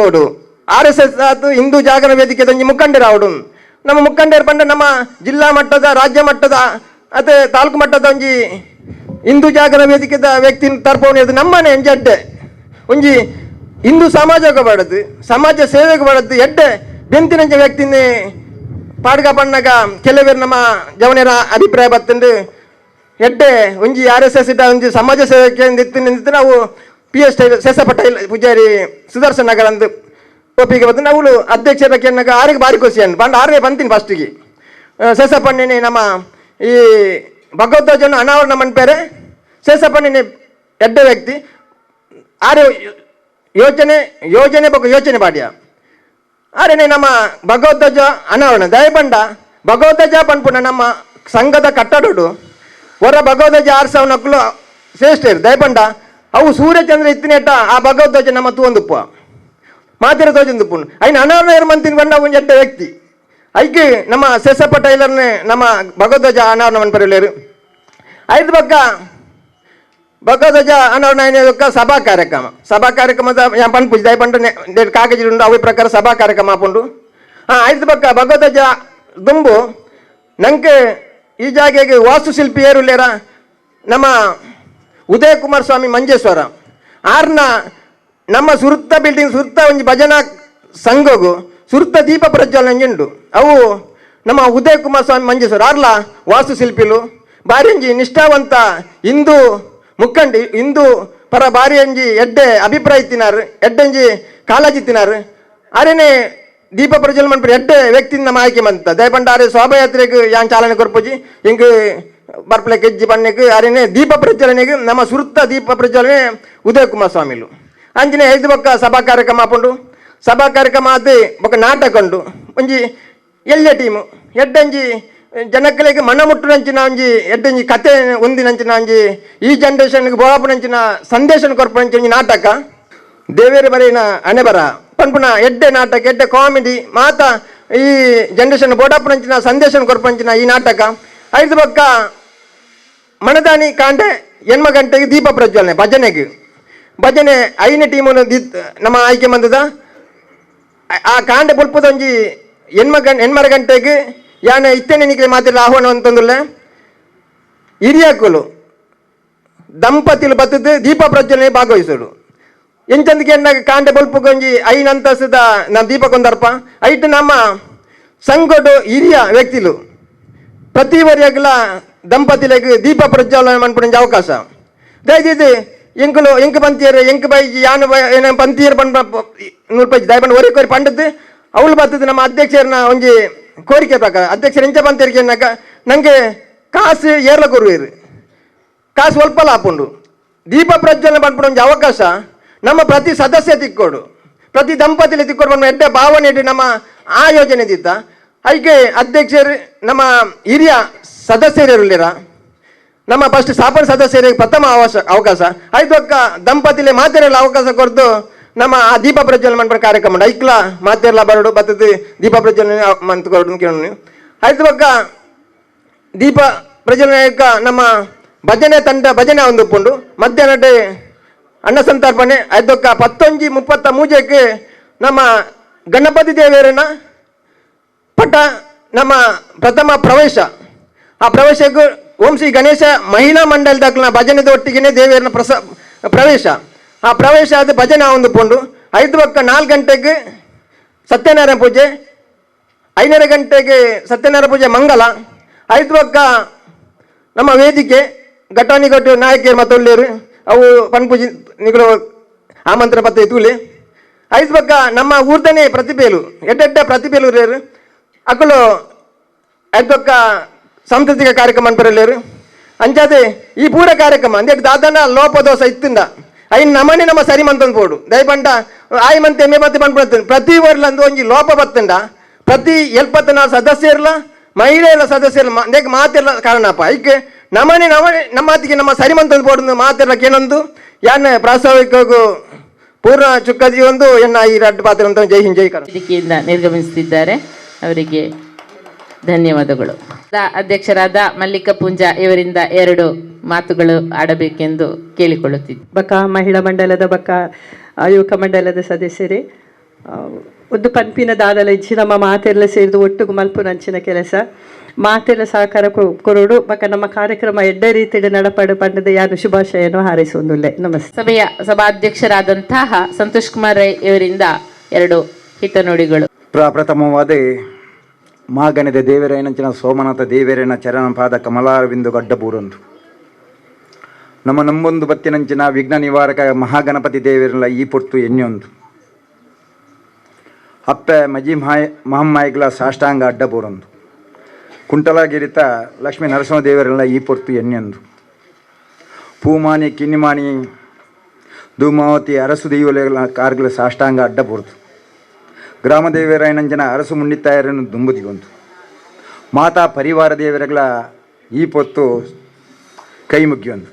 R S S ಆತು ಹಿಂದೂ ಜಾಗರಣ ವೇದಿಕೆ ಒಂಜಿ ಮುಖಂಡರು ಅವಡು. ನಮ್ಮ ಮುಖಂಡರು ಪಂಡ ನಮ್ಮ ಜಿಲ್ಲಾ ಮಟ್ಟದ, ರಾಜ್ಯ ಮಟ್ಟದ ಅತ್ತೆ ತಾಲೂಕು ಮಟ್ಟದ ಒಂಜಿ ಹಿಂದೂ ಜಾಗರಣ ವೇದಿಕೆದ ವ್ಯಕ್ತಿ ತರ್ಪವನ ನಮ್ಮನೆ ಒಂಜಿ ಎಡ್ಡೆ ಒಂಜಿ ಹಿಂದೂ ಸಮಾಜಕ್ಕೆ ಬಡದು, ಸಮಾಜ ಸೇವೆಗೆ ಬಡದು ಎಡ್ಡೆ ಬೆಂತಿನಂಚ ವ್ಯಕ್ತಿನೇ ಪಾಡ್ಗ ಪಣ್ಣಗ ಕೆಲವರು ನಮ್ಮ ಜವನರ ಅಭಿಪ್ರಾಯ ಬತ್ತಂದು ಎಡ್ಡೆ ಒಂಜಿ R S S ಇಟ್ಟ ಒಂಜಿ ಸಮಾಜ ಸೇವೆಗೆ ಇತ್ತು ನಿಂತು ನಾವು P S tail Shesha Patel Poojary Sudarshan Nagar ಅಂದು ಒಪ್ಪಿಗೆ ಬಂದು ನಾವು ಅಧ್ಯಕ್ಷರ ಕೆನ್ನಗ ಆರಿಗೆ ಬಾರಿ ಖುಷಿ ಅಂದ್ ಪಂಡ ಆರೇ ಬಂತೀನಿ ಫಸ್ಟಿಗೆ ಶೇಷಪ್ಪಣ್ಣನೇ ನಮ್ಮ ಈ ಭಗವದ್ಧ್ವಜನ ಅನಾವರಣ ಮನ್ಪೇರೆ. ಶೇಷಪ್ಪಣ್ಣನೇ ಎಡ್ಡೆ ವ್ಯಕ್ತಿ ಆರೆ ಯೋಚನೆ ಯೋಜನೆ ಬೊಕ್ಕ ಯೋಚನೆ ಬಾಡಿಯ ಆರೇನೆ ನಮ್ಮ ಭಗವದ್ಧ್ವಜ ಅನಾವರಣ ದಯಪಂಡ ಭಗವದ್ಧ್ವಜ ಪನ್ಪುನ ನಮ್ಮ ಸಂಘದ ಕಟ್ಟಡೋಡು ಹೊರ ಭಗವದ್ಧ್ವಜ ಆರ್ಸವನಕ್ಕಲು ಶ್ರೇಷ್ಠರು. ದಯಪಂಡ ಅವು ಸೂರ್ಯಚಂದ್ರ ಇತ್ತಿನೇಟ ಆ ಭಗವದ್ಧ್ವಜ ನಮ್ಮ ತೂವೊಂದುಪ್ಪ ಮಾತಿರ ತೋಜೊಂದುಪ್ಪುನು ಐನ ಅನಾವರಣ ಮಂತಿನ ಬಂಡ ಒಂಜಿ ಎಡ್ಡೆ ವ್ಯಕ್ತಿ ಐಕ್ ನಮ್ಮ ಶೇಷಪ್ಪ ಟೈಲರ್ನೆ ನಮ್ಮ ಭಗವದ್ಧ್ವಜ ಅನಾವರಣ ಮನ್ಪರಿಲೇರು. ಐದು ಬೊಕ್ಕ ಭಗವದ್ಧ್ವಜ ಅನಾವರಣ ಬೊಕ್ಕ ಸಭಾ ಕಾರ್ಯಕ್ರಮ. ಸಭಾ ಕಾರ್ಯಕ್ರಮದ ಯಾನ್ ಪನ್ಪುಜಿ ದಯ ಪಂಡ ಕಾಗಜಿ ಉಂಡು ಅವೆ ಪ್ರಕಾರ ಸಭಾ ಕಾರ್ಯಕ್ರಮ ಆಪುಂಡು. ಐದು ಬೊಕ್ಕ ಭಗವದ್ಧ್ವಜ ದುಂಬು ನಂಗೆ ಈ ಜಾಗೆಗೆ ವಾಸ್ತುಶಿಲ್ಪಿ ಏರುಲ್ಲೇರ ನಮ್ಮ ಉದಯ ಕುಮಾರ್ ಸ್ವಾಮಿ ಮಂಜೇಶ್ವರ ಆರ್ನ ನಮ್ಮ ಸುರುತ್ತ ಬಿಲ್ಡಿಂಗ್ ಸುರುತ್ತ ಒಂಜಿ ಭಜನಾ ಸಂಘಗು ಸುರುತ್ತ ದೀಪ ಪ್ರಜ್ವಲನೆ ಉಂಡು. ಅವು ನಮ್ಮ ಉದಯ ಕುಮಾರ್ ಸ್ವಾಮಿ ಮಂಜೇಶ್ವರ ಆರ್ಲ ವಾಸ್ತುಶಿಲ್ಪಿಲು ಬಾರಿ ಒಂಜಿ ನಿಷ್ಠಾವಂತ ಹಿಂದೂ ಮುಖಂಡಿ, ಹಿಂದೂ ಪರ ಬಾರಿ ಒಂಜಿ ಎಡ್ಡೆ ಅಭಿಪ್ರಾಯ ಇತ್ತಿನಾರು, ಎಡ್ಡೆಂಜಿ ಕಾಳಜಿ ಇತ್ತಿನಾರು. ಆರೇನೆ ದೀಪ ಪ್ರಜ್ವಲನೆ ಮನ್ಪುನ ಎಡ್ಡೆ ವ್ಯಕ್ತಿ ನಮ್ಮ ಆಯ್ಕೆ ಮಂತ ದಯಪಂಡ ಆರೆ ಶೋಭಾಯಾತ್ರೆಗೆ ಯಾನ್ ಚಾಲನೆ ಕೊರ್ಪುಜಿ ಹಿಂಗ್ ಬರ್ಪಲೆ ಕೆಜ್ಜಿ ಬಣ್ಣಕ್ಕೆ ಆರೇನೆ ದೀಪ ಪ್ರಜ್ವಲನೆಗೆ ನಮ್ಮ ಸುರುತ್ತ ದೀಪ ಪ್ರಜ್ವಲನೆ ಉದಯ ಕುಮಾರ್ ಸ್ವಾಮಿಲು. ಅಂಚನೆ ಐದು ಬೊಕ್ಕ ಸಭಾ ಕಾರ್ಯಕ್ರಮ ಆಪುಂಡು. ಸಭಾ ಕಾರ್ಯಕ್ರಮ ಆದ್ ಬೊಕ್ಕ ನಾಟಕ ಉಂಡು ಒಂಜಿ ಎಲ್ಯ ಟೀಮು ಎಡ್ಡಂಜಿ ಜನಕ್ಕಲಿಗೆ ಮನ ಮುಟ್ಟುನಂಚಿನ ಒಂಜಿ ಎಡ್ಡಂಜಿ ಕತೆ ಒಂದಿನಂಚಿನ ಒಂಜಿ ಈ ಜನ್ರೇಷನ್ಗೆ ಬೋಳಪುನಂಚಿನ ಸಂದೇಶನ ಕೊರ್ಪುನಂಚಿನ ಒಂಜಿ ನಾಟಕ ದೇವೇರ ಬರೆಯಿನ ಅಣೆಬರ ಪನ್ಪುನ ಎಡ್ಡೆ ನಾಟಕ ಎಡ್ಡೆ ಕಾಮಿಡಿ ಮಾತ ಈ ಜನ್ರೇಷನ್ ಬೋಡಾಪುನಂಚಿನ ಸಂದೇಶನ ಕೊರ್ಪುನಂಚಿನ ಈ ನಾಟಕ. ಐದು ಬೊಕ್ಕ ಮನದಾನಿ ಕಾಂಡೆ ಎನ್ಮ ಗಂಟೆಗೆ ದೀಪ ಪ್ರಜ್ವಲನೆ ಭಜನೆಗೆ ಭಜನೆ ಐನ ಟೀಮನ್ನು ನಮ್ಮ ಆಯ್ಕೆ ಬಂದದ ಆ ಕಾಂಡೆ ಬೊಲ್ಪದ ಒಂಜಿ ಎನ್ಮರ ಗಂಟೆಗೆ ಯಾನ ಇತ್ತನೆ ನಿಕ್ಲೆ ಮಾತಿರ ಆಹ್ವಾನ ಅಂತಂದುಲ್ಲ ಹಿರಿಯಕುಲು ದಂಪತಿಲು ಬತ್ತದು ದೀಪ ಪ್ರಜ್ವಲನೆ ಭಾಗವಹಿಸೋಡು. ಎಂಚಂದಿಗೆ ಎನ್ನಾಗ ಕಾಂಡೆ ಬೊಲ್ಪುಗೊಂಜಿ ಐನ ಅಂತಸ್ತದ ನಮ್ಮ ದೀಪ ಕೊಂದರ್ಪ ಐಟ್ ನಮ್ಮ ಸಂಘಡು ಹಿರಿಯ ವ್ಯಕ್ತಿಲು ಪ್ರತಿ ವರಿಯಾಗಲ ದಂಪತಿಲೆಗ್ ದೀಪ ಪ್ರಜ್ವಲನೆ ಮನ್ಪುನಂಜಿ ಅವಕಾಶ ದಯದಿದ್ದು ಎಂಕುಲು ಎಂಕ್ ಪಂತಿಯರು ಎಂಕ್ ಬೈಜಿ ಯಾನು ಏನ ಪಂತಿಯರು ಪಂಡ ನೂರು ದಯಪಂಡ ಒರಿ ಕೋರಿ ಪಂಡದ್ದು ಅವಳು ಬರ್ತದೆ. ನಮ್ಮ ಅಧ್ಯಕ್ಷರನ್ನ ಒಂಜಿ ಕೋರಿಕೆ ಪ್ರಕಾರ ಅಧ್ಯಕ್ಷರು ಎಂಚ ಪಂತಿಯರಿಗೆ ನಂಗೆ ಕಾಸು ಏರ್ಲ ಕೊರುವೇರು, ಕಾಸು ಸ್ವಲ್ಪ ಆಪುಂಡು. ದೀಪ ಪ್ರಜ್ವಲನೆ ಪನ್ಪುನ ಒಂಜಿ ಅವಕಾಶ ನಮ್ಮ ಪ್ರತಿ ಸದಸ್ಯ ತಿಕ್ಕೋಡು, ಪ್ರತಿ ದಂಪತಿಲಿ ತಿಕ್ಕೋಡು ಪನ್ಪುನ ಎಡ್ಡೆ ಭಾವನೆ ಇಟ್ಟು ನಮ್ಮ ಆ ಯೋಜನೆ ದಿತ್ತ. ಐಕೆ ಅಧ್ಯಕ್ಷರು ನಮ್ಮ ಹಿರಿಯ ಸದಸ್ಯರು, ನಮ್ಮ ಫಸ್ಟ್ ಸ್ಥಾಪನ ಸದಸ್ಯರಿಗೆ ಪ್ರಥಮ ಅವಕಾಶ ಐದೊಕ್ಕ ದಂಪತಿಲೆ ಮಾತೆರೆಲ್ಲ ಅವಕಾಶ ಕೊರ್ದು ನಮ್ಮ ಆ ದೀಪ ಪ್ರಜ್ವಲನೆ ಮನ್ಪುನ ಕಾರ್ಯಕ್ರಮ ಉಂಡು. ಐಕ್ಲ ಮಾತೆರ್ಲ ಬರಡು ಬತ್ತದ ದೀಪ ಪ್ರಜ್ವಲನೆ ಮಂತ್ ಕೊರಡು ಕೇಳು. ಐದು ಬೊಕ್ಕ ದೀಪ ಪ್ರಜ್ವಲನೆ ನಮ್ಮ ಭಜನೆ ತಂಡ ಭಜನೆ ಒಂದು ಉಪ್ಪುಂಡು. ಮಧ್ಯಾಹ್ನ ಅನ್ನ ಸಂತರ್ಪಣೆ. ಐದೊಕ್ಕ 11:33ಕ್ಕೆ ನಮ್ಮ ಗಣಪತಿ ದೇವರನ್ನ ಪಟ ನಮ್ಮ ಪ್ರಥಮ ಪ್ರವೇಶ. ಆ ಪ್ರವೇಶಕ್ಕೂ ಓಂ ಶ್ರೀ ಗಣೇಶ ಮಹಿಳಾ ಮಂಡಲದ ಭಜನೆದ ಒಟ್ಟಿಗೆನೆ ದೇವರನ್ನ ಪ್ರವೇಶ. ಆ ಪ್ರವೇಶ ಆದ ಭಜನೆ ಒಂದು ಪುಂಡು. ಐದು ಬೊಕ್ಕ 4 ಗಂಟೆಗೆ ಸತ್ಯನಾರಾಯಣ ಪೂಜೆ, 5:30 ಗಂಟೆಗೆ ಸತ್ಯನಾರಾಯಣ ಪೂಜೆ ಮಂಗಲ. ಐದು ಬೊಕ್ಕ ನಮ್ಮ ವೇದಿಕೆ ಘಟಾನುಘಟಿ ನಾಯಕಿಯರು ಮತ್ತು ಒಳ್ಳೆಯರು ಅವು ಪನ್ಪೂಜೆ ನಿಗಳು ಆಮಂತ್ರಣ ಪತ್ರ ತೂಲೆ. ಐದು ಬೊಕ್ಕ ನಮ್ಮ ಊರ್ದನೆ ಪ್ರತಿಭೆಲು ಎಡ್ಡೆಡ್ಡ ಪ್ರತಿಭೆಲು ಅಕುಲು ಐದು ಬೊಕ್ಕ ಸಾಂಸ್ಕೃತಿಕ ಕಾರ್ಯಕ್ರಮ ಅನ್ಪರಲ್ಲೇರು. ಅಂಚಾದೆ ಈ ಪೂರ ಕಾರ್ಯಕ್ರಮ ಅಂದ್ರೆ ದಾದನ ಲೋಪದೋಸ ಇತ್ತಿಂದ ಐನ್ ನಮನೆ ನಮ್ಮ ಸರಿ ಮಂತಂದು ಪೋಡು ದಯಪಂಡ ಆಯ್ ಮಂತೆ ಎಮ್ಮೆ ಮತ್ತೆ ಪನ್ಪುಣತ್ತುಂಡು. ಪ್ರತಿ ವರ್ಲಂದು ಒಂಜಿ ಲೋಪ ಬತ್ತುಂಡ ಪ್ರತಿ 74 ಸದಸ್ಯರ್ಲ ಮಹಿಳೆಯರ ಸದಸ್ಯರ ಅಂದೇಕ ಮಾತೆಲ್ಲ ಕಾರಣಪ್ಪ. ಐಕೆ ನಮನೆ ನಮನೆ ನಮ್ಮತಿಗೆ ನಮ್ಮ ಸರಿ ಮಂತಂದು ಪೋಡು ಮಾತೆಲ್ಲ ಕೇನೊಂದು ಯಾನ್ ಪ್ರಾಸ್ತಾವಿಕಗೂ ಪೂರ್ಣ ಚುಕ್ಕದಿ ಒಂದು ಎನ್ನ ಈ ರಡ್ಡು ಪಾತ್ರ ಅಂತ. ಜೈ ಹಿಂದ್, ಜೈ ಕರ್ನಾಟಕ. ವೇದಿಕೆಯಿಂದ ನಿರ್ಗಮಿಸುತ್ತಿದ್ದಾರೆ, ಅವರಿಗೆ ಧನ್ಯವಾದಗಳು. ಅಧ್ಯಕ್ಷರಾದ ಮಲ್ಲಿಕಾ ಪೂಂಜಾ ಇವರಿಂದ 2 ಮಾತುಗಳು ಆಡಬೇಕೆಂದು ಕೇಳಿಕೊಳ್ಳುತ್ತಿದ್ದೆ. ಬಕ ಮಹಿಳಾ ಮಂಡಲದ ಬಕ ಯುವಕ ಮಂಡಲದ ಸದಸ್ಯರೇ, ಒಂದು ಪನ್ಪಿನ ದಾದಲ ಇಜ್ಜಿ. ನಮ್ಮ ಮಾತೆಲ್ಲ ಸೇರಿದು ಒಟ್ಟುಗು ಮಲ್ಪುನಂಚಿನ ಕೆಲಸ ಮಾತೆಲ್ಲ ಸಹಕಾರ ಕೊರಡು ಬಕ ನಮ್ಮ ಕಾರ್ಯಕ್ರಮ ಎಡ್ಡೆ ರೀತಿಯಲ್ಲಿ ನಡಪಡು ಪಂಡದ ಯಾರು ಶುಭಾಶಯನು ಹಾರೈಸುವುದಿಲ್ಲ. ನಮಸ್ತೆ. ಸಭೆಯ ಸಭಾಧ್ಯಕ್ಷರಾದಂತಹ ಸಂತೋಷ್ ಕುಮಾರ್ ರೈ ಇವರಿಂದ 2 ಹಿತನುಡಿಗಳು. ಪ್ರಥಮವಾದ ಮಾಗಣದ ದೇವರೇನಂಚಿನ ಸೋಮನಾಥ ದೇವರೇನ ಚರಣಪಾದ ಕಮಲಾರವಿಂದು ಗಡ್ಡಬೂರೊಂದು ನಮ್ಮ ನಂಬೊಂದು ಬತ್ತಿನಂಚಿನ ವಿಘ್ನ ನಿವಾರಕ ಮಹಾಗಣಪತಿ ದೇವರಲ್ಲ ಈ ಪೊರ್ತು ಎಣ್ಣೆಯೊಂದು ಅಪ್ಪೆ ಮಜಿ ಮಹಾಯ ಮಹಮ್ಮಾಯಿಗಳ ಸಾಷ್ಟಾಂಗ ಅಡ್ಡಬೂರೊಂದು ಕುಂಟಲಗಿರಿತ ಲಕ್ಷ್ಮೀ ನರಸಿಂಹ ದೇವರೆಲ್ಲ ಈ ಪೊರ್ತು ಎಣ್ಣೆಯೊಂದು ಪೂಮಾನಿ ಕಿನ್ನಿಮಾನಿ ಧೂಮಾವತಿ ಅರಸು ದೈವಗಳ ಕಾರ್ಗಳ ಸಾಷ್ಟಾಂಗ ಅಡ್ಡಬೂರ್ದು ಗ್ರಾಮದೇವರಾಯನಂಜನ ಅರಸು ಮುಂಡಿತ್ತಾಯರನ್ನು ದುಂಬುದಿಗೊಂದು ಮಾತಾ ಪರಿವಾರ ದೇವರಗಳ ಈ ಪೊತ್ತು ಕೈ ಮುಗಿಯೊಂದು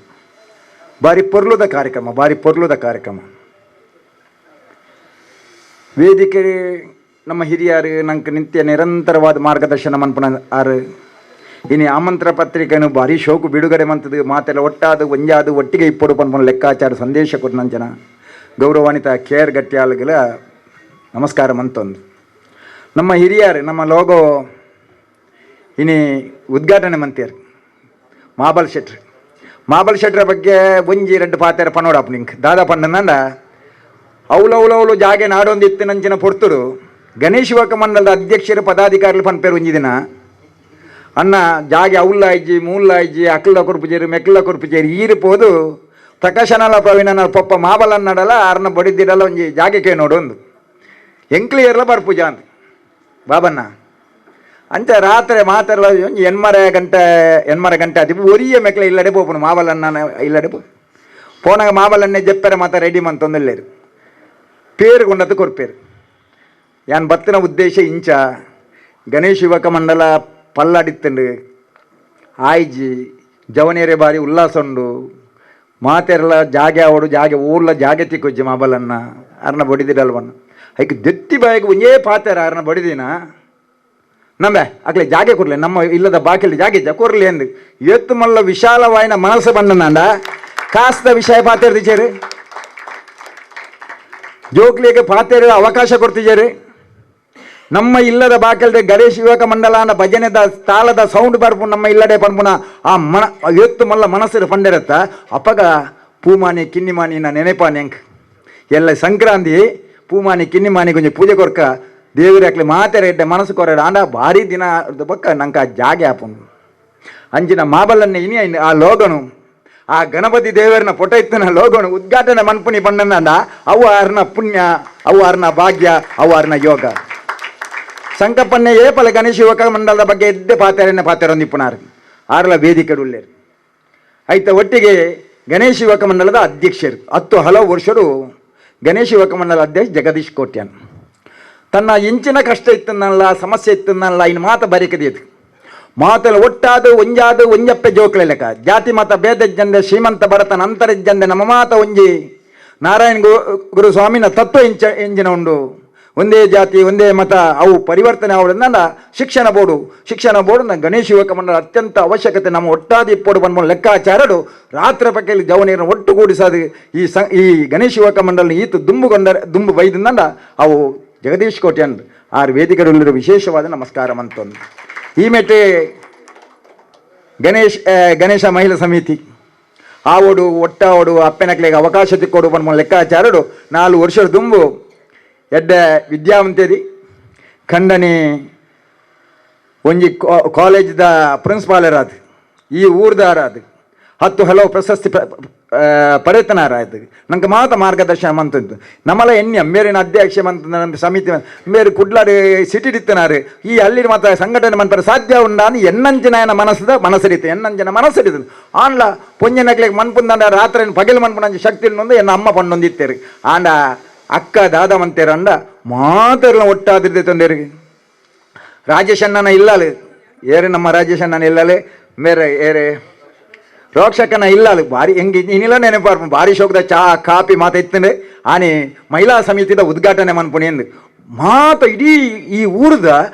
ಬಾರಿ ಪೊರ್ಲುದ ಕಾರ್ಯಕ್ರಮ, ಬಾರಿ ಪೊರ್ಲುದ ಕಾರ್ಯಕ್ರಮ. ವೇದಿಕೆ ನಮ್ಮ ಹಿರಿಯರು ನಂಗೆ ನಿತ್ಯ ನಿರಂತರವಾದ ಮಾರ್ಗದರ್ಶನ ಮನ್ಪುನ ಆರು ಇನಿ ಆಮಂತ್ರ ಪತ್ರಿಕೆಯನ್ನು ಭಾರಿ ಶೋಕು ಬಿಡುಗಡೆ ಮಂತದ್ದು ಮಾತೆಲ್ಲ ಒಟ್ಟಾದ ಒಂಜಾದು ಒಟ್ಟಿಗೆ ಇಪ್ಪಡು ಪನ್ಪುನ ಲೆಕ್ಕಾಚಾರ ಸಂದೇಶ ಕೊಟ್ಟನಂಜನ ಗೌರವಾನ್ವಿತ ಕೆ ಆರ್ ಗಟ್ಟಿಯಾಲ್ಗಳ ನಮಸ್ಕಾರ ಮಂತೊಂದು. ನಮ್ಮ ಹಿರಿಯರು ನಮ್ಮ ಲೋಗೋ ಇನಿ ಉದ್ಘಾಟನೆ ಮಂತಿಯರು ಮಾಬಲ್ ಶೆಟ್ರು. ಮಾಬಲ್ ಶೆಟ್ರ ಬಗ್ಗೆ ಒಂಜಿ ರಡ್ಡು ಪಾತೆರ ಪನೋಡಪ್ಪ ನಿಂಕ್ ದಾದಾ ಪಂಡನಂಡ ಅವಲವಲವಲು ಜಾಗೆ ನಾಡೊಂದಿತ್ತು ನಂಚಿನ ಪೊರ್ತುಡು ಗಣೇಶ್ ಯುವಕ ಮಂಡಲದ ಅಧ್ಯಕ್ಷರು ಪದಾಧಿಕಾರಿಗಳು ಪನ್ಪೇರು ಒಂಜಿ ದಿನ ಅಣ್ಣ ಜಾಗೆ ಅವ್ಲಾಯ್ಜಿ ಮೂಲಾಯ್ಜಿ ಅಕ್ಲ ಕೊರ್ಪುಜೇರು ಮೆಕ್ಲ ಕೊರ್ಪುಜೇರು ಈರು ಪೋದು ಪ್ರಕಾಶನಲ ಪ್ರವೀಣನ ಪೊಪ್ಪ ಮಾಬಲನ್ನಡಲ ಆರ್ನ ಬಡಿದಿಡಲ ಒಂಜಿ ಜಾಗೆ ನೋಡು ಒಂದು ಎಂಕ್ಲು ಏರ್ಲ ಬರ್ಪೂಜ ಅಂತ ಬಾಬಣ್ಣ ಅಂಚ ರಾತ್ರಿ ಮಾತೆರ್ಲ ಒಂಜಿ ಎಣ್ಮರೆ ಗಂಟೆ 8:30 ಗಂಟೆ ಆತಿ ಒರಿಯ ಮೆಕ್ಲ ಇಲ್ಲಡೆ ಪೋಪುನು ಮಾಬಲನ್ನ ಇಲ್ಲಡೆ ಪೋ ಪೋನಾಗ ಮಾಬಲನ್ನೇ ಜಪ್ಪೆರೆ ಮಾತ ರೆಡಿ ಮಂತೊಂದಿಲ್ಲೇರು ಪೇರು ಕೊಂಡದ್ದು ಕೊರ್ಪೇರು. ಯಾನ್ ಬತ್ತಿನ ಉದ್ದೇಶ ಇಂಚ ಗಣೇಶ್ ಯುವಕ ಮಂಡಲ ಪಲ್ಲಾಡಿತ್ತಂಡು ಆಯ್ಜಿ ಜವನೇರೆ ಬಾರಿ ಉಲ್ಲಾಸ ಉಂಡು ಮಾತೆರ್ಲ ಜಾಗೆ ಅವಡು ಜಾಗೆ ಊರ್ಲ ಜಾಗೆ ತಿಕ್ಕೊಜ್ಜಿ ಮಾಬಲನ್ನ ಅರ್ನ ಬಡಿದಿಡಲ್ವನ್ನ ಐಕ್ ದೆತ್ತಿ ಬಾಯಿಗೆ ಒಂಜೇ ಪಾತೆರ ಅರ್ನ ಬಡಿದಿನ ನಂಬೆ ಅಕ್ಲೆ ಜಾಗೆ ಕೊರ್ಲೆ ನಮ್ಮ ಇಲ್ಲದ ಬಾಕಿಲಿ ಜಾಗೆ ಇಜ್ಜ ಕೊರ್ಲಿ ಎಂದು ಎತ್ತು ಮಲ್ಲ ವಿಶಾಲವಾಯಿನ ಮನಸ್ಸು ಬಂದನಾಂಡ ಕಾಸ್ದ ವಿಷಯ ಪಾತೆರ್ದಿಚೇರು ಜೋಕ್ಲಿಗೆ ಪಾತೆರ ಅವಕಾಶ ಕೊಡ್ತಿದ್ದಾರೆ. ನಮ್ಮ ಇಲ್ಲದ ಬಾಕಲ್ದೆ ಗಣೇಶ್ ಯುವಕ ಮಂಡಲನ ಭಜನೆದ ತಾಳದ ಸೌಂಡ್ ಬರ್ಪು ನಮ್ಮ ಇಲ್ಲಡೆ ಪನ್ಪುನ ಆ ಮನ ಎತ್ತು ಮಲ್ಲ ಮನಸ್ಸು ಪಂಡಿರತ್ತ ಅಪ್ಪಗ ಪೂಮಾನಿ ಕಿನ್ನಿಮಾನಿನ ನೆನೆಪಾನಿ ಅಂಕ್ ಎಲ್ಲ ಸಂಕ್ರಾಂತಿ ಪೂಮಾನಿ ಕಿನ್ನಿಮಾನಿ ಕೊಂಚ ಪೂಜೆ ಕೊರ್ಕ ದೇವರ ಮಾತೆರ ಎಡ್ಡೆ ಮನಸ್ಸು ಕೊರ ಆಂಡ ಭಾರಿ ದಿನ ಬೊಕ್ಕ ನಂಕ ಜಾಗೆ ಆಪುಂಡು. ಅಂಚಿನ ಮಾಬಲ್ಲನ್ನೇ ಇನಿ ಆ ಲೋಗನು ಆ ಗಣಪತಿ ದೇವರನ ಫೋಟೋ ಇತ್ತನ ಲೋಗೋನು ಉದ್ಘಾಟನೆ ಮನ್ಪುನಿ ಪಂಡನಂಡ ಅವು ಆರ್ನ ಪುಣ್ಯ, ಅವು ಆರ್ನ ಭಾಗ್ಯ, ಅವು ಆರ್ನ ಯೋಗ. ಸಂಕಪ್ಪನ್ನೇ ಏಪಲ ಗಣೇಶ ಯುವಕ ಮಂಡಲದ ಬಗ್ಗೆ ಎದ್ದೆ ಪಾತೆರನ್ನೇ ಪಾತೆರೊಂದಿಪ್ಪುನಾರು ಆರ್ಲ ವೇದಿಕೆ ಉಳ್ಳೇರು. ಐತ ಒಟ್ಟಿಗೆ ಗಣೇಶ ಯುವಕ ಮಂಡಲದ ಅಧ್ಯಕ್ಷರು 10 ಹಲವು ವರ್ಷರು ಗಣೇಶ ಯುವಕ ಮಂಡಲ ಅಧ್ಯಕ್ಷ ಜಗದೀಶ್ ಕೋಟ್ಯಾನ್. ತನ್ನ ಇಂಚಿನ ಕಷ್ಟ ಇತ್ತನ್ನಲ್ಲ, ಸಮಸ್ಯೆ ಇತ್ತನ್ನಲ್ಲ, ಇನ್ನು ಮಾತ ಬರಿಕದಿತ್ತು ಮಾತೆಲ್ಲ ಒಟ್ಟಾದ ಒಂಜಾದ ಒಂಜಪ್ಪೆ ಜೋಕ್ಲೆ ಲೆಕ್ಕ ಜಾತಿ ಮತ ಭೇದ ಜಂದೆ ಶ್ರೀಮಂತ ಭರತನ ಅಂತರಿಜ್ಜಂದೆ ನಮ್ಮ ಮಾತ ಒಂಜಿ ನಾರಾಯಣ ಗುರು ಸ್ವಾಮಿನ ತತ್ವ ಇಂಚಿನ ಉಂಡು. ಒಂದೇ ಜಾತಿ ಒಂದೇ ಮತ ಅವು ಪರಿವರ್ತನೆ ಆವಡಂದ ಶಿಕ್ಷಣ ಬೋರ್ಡು, ಶಿಕ್ಷಣ ಬೋರ್ಡ್ ಗಣೇಶ ಯುವಕ ಮಂಡಲ ಅತ್ಯಂತ ಅವಶ್ಯಕತೆ. ನಮ್ಮ ಒಟ್ಟಾದ ಇಪ್ಪೋಡು ಬಂದ ಲೆಕ್ಕಾಚಾರಡು ರಾತ್ರಿ ಪಕ್ಕೆಯಲ್ಲಿ ಜವನೀರನ್ನು ಒಟ್ಟುಗೂಡಿಸದು ಈ ಗಣೇಶ ಯುವಕ ಮಂಡಲ ಈತ ದುಂಬುಗೊಂಡ ದುಂಬು ಬೈದಿಂದ ಅವು ಜಗದೀಶ್ ಕೋಟ್ಯಾನ್ ಆರು ವೇದಿಕೆಗಳಲ್ಲಿ ವಿಶೇಷವಾದ ನಮಸ್ಕಾರ ಮಂತೊಂದು. ಈ ಮೆಟ್ಟೆ ಗಣೇಶ ಮಹಿಳಾ ಸಮಿತಿ ಆವೋಡು ಒಟ್ಟಾವೋಡು ಅಪ್ಪೆನಕ್ಲೆಗೆ ಅವಕಾಶ ತಿಕ್ಕೋಡು ಬಂದ ಲೆಕ್ಕಾಚಾರಡು 4 ವರ್ಷದ ದುಂಬು ಎಡ್ಡೆ ವಿದ್ಯಾವಂತೇದಿ ಖಂಡನೆ ಒಂಜಿ ಕಾಲೇಜ್ದ ಪ್ರಿನ್ಸಿಪಾಲರಾದ ಈ ಊರ್ದಾರಾದ 10 ಹಲವು ಪ್ರಶಸ್ತಿ ಪಡೆತನಾರಾಯ್ತು. ನಂಗೆ ಮಾತ ಮಾರ್ಗದರ್ಶನ ಮಂತಂತು ನಮ್ಮಲ ಎಣ್ಣೆ ಮೇರಿನ ಅಧ್ಯಕ್ಷ ಮಂತ ನಮ್ಮ ಸಮಿತಿ ಮೇರು ಕುಡ್ಲಾಡು ಸಿಟಿ ದಿತ್ತನಾರು ಈ ಅಲ್ಲಿ ಮಾತ್ರ ಸಂಘಟನೆ ಮಂತರ ಸಾಧ್ಯ ಉಂಡಾನು ಎನ್ನಂಚಿನ ಮನಸ್ಸದ ಮನಸ್ಸರಿತು ಎನ್ನಂಚಿನ ಮನಸ್ಸರಿತು ಆಂಡ್ಲ ಪೊಂಜನಕ್ಲೆಗ್ ಮನ್ಪುಂದಂಡ ರಾತ್ರಿ ಪಗಲು ಮನ್ಪುನಂಚ ಶಕ್ತಿ ಇನ್ನೊಂದು ಎನ್ನ ಅಮ್ಮ ಪಣ್ಣೊಂದಿತ್ತೇರು ಆಂಡ ಅಕ್ಕ ದಾದ ಮಂತೇರಂಡ ಮಾತೆಲ್ಲ ಒಟ್ಟಾದಿರ್ದೆ ತೊಂದೇರಿಗೆ. ರಾಜೇಶ್ ಅಣ್ಣನ ಇಲ್ಲಾಲು ಏರೆ ನಮ್ಮ ರಾಜೇಶ್ ಅಣ್ಣನ ಇಲ್ಲಾಲೆ ಮೇರೆ ಏರೆ ರೋಕ್ಷಕನ ಇಲ್ಲಾಲು ಭಾರಿ ಹೆಂಗೆ ಇನ್ನಿಲ್ಲ ನೆನಪಾರ್ಪು ಭಾರಿ ಶೋಕದ ಚಾ ಕಾಪಿ ಮಾತ ಇತ್ತಂಡೆ ಆನೆ ಮಹಿಳಾ ಸಮಿತಿದ ಉದ್ಘಾಟನೆ ಮನ್ಪುಣಿ ಎಂದು ಮಾತ ಇಡೀ ಈ ಊರ್ದ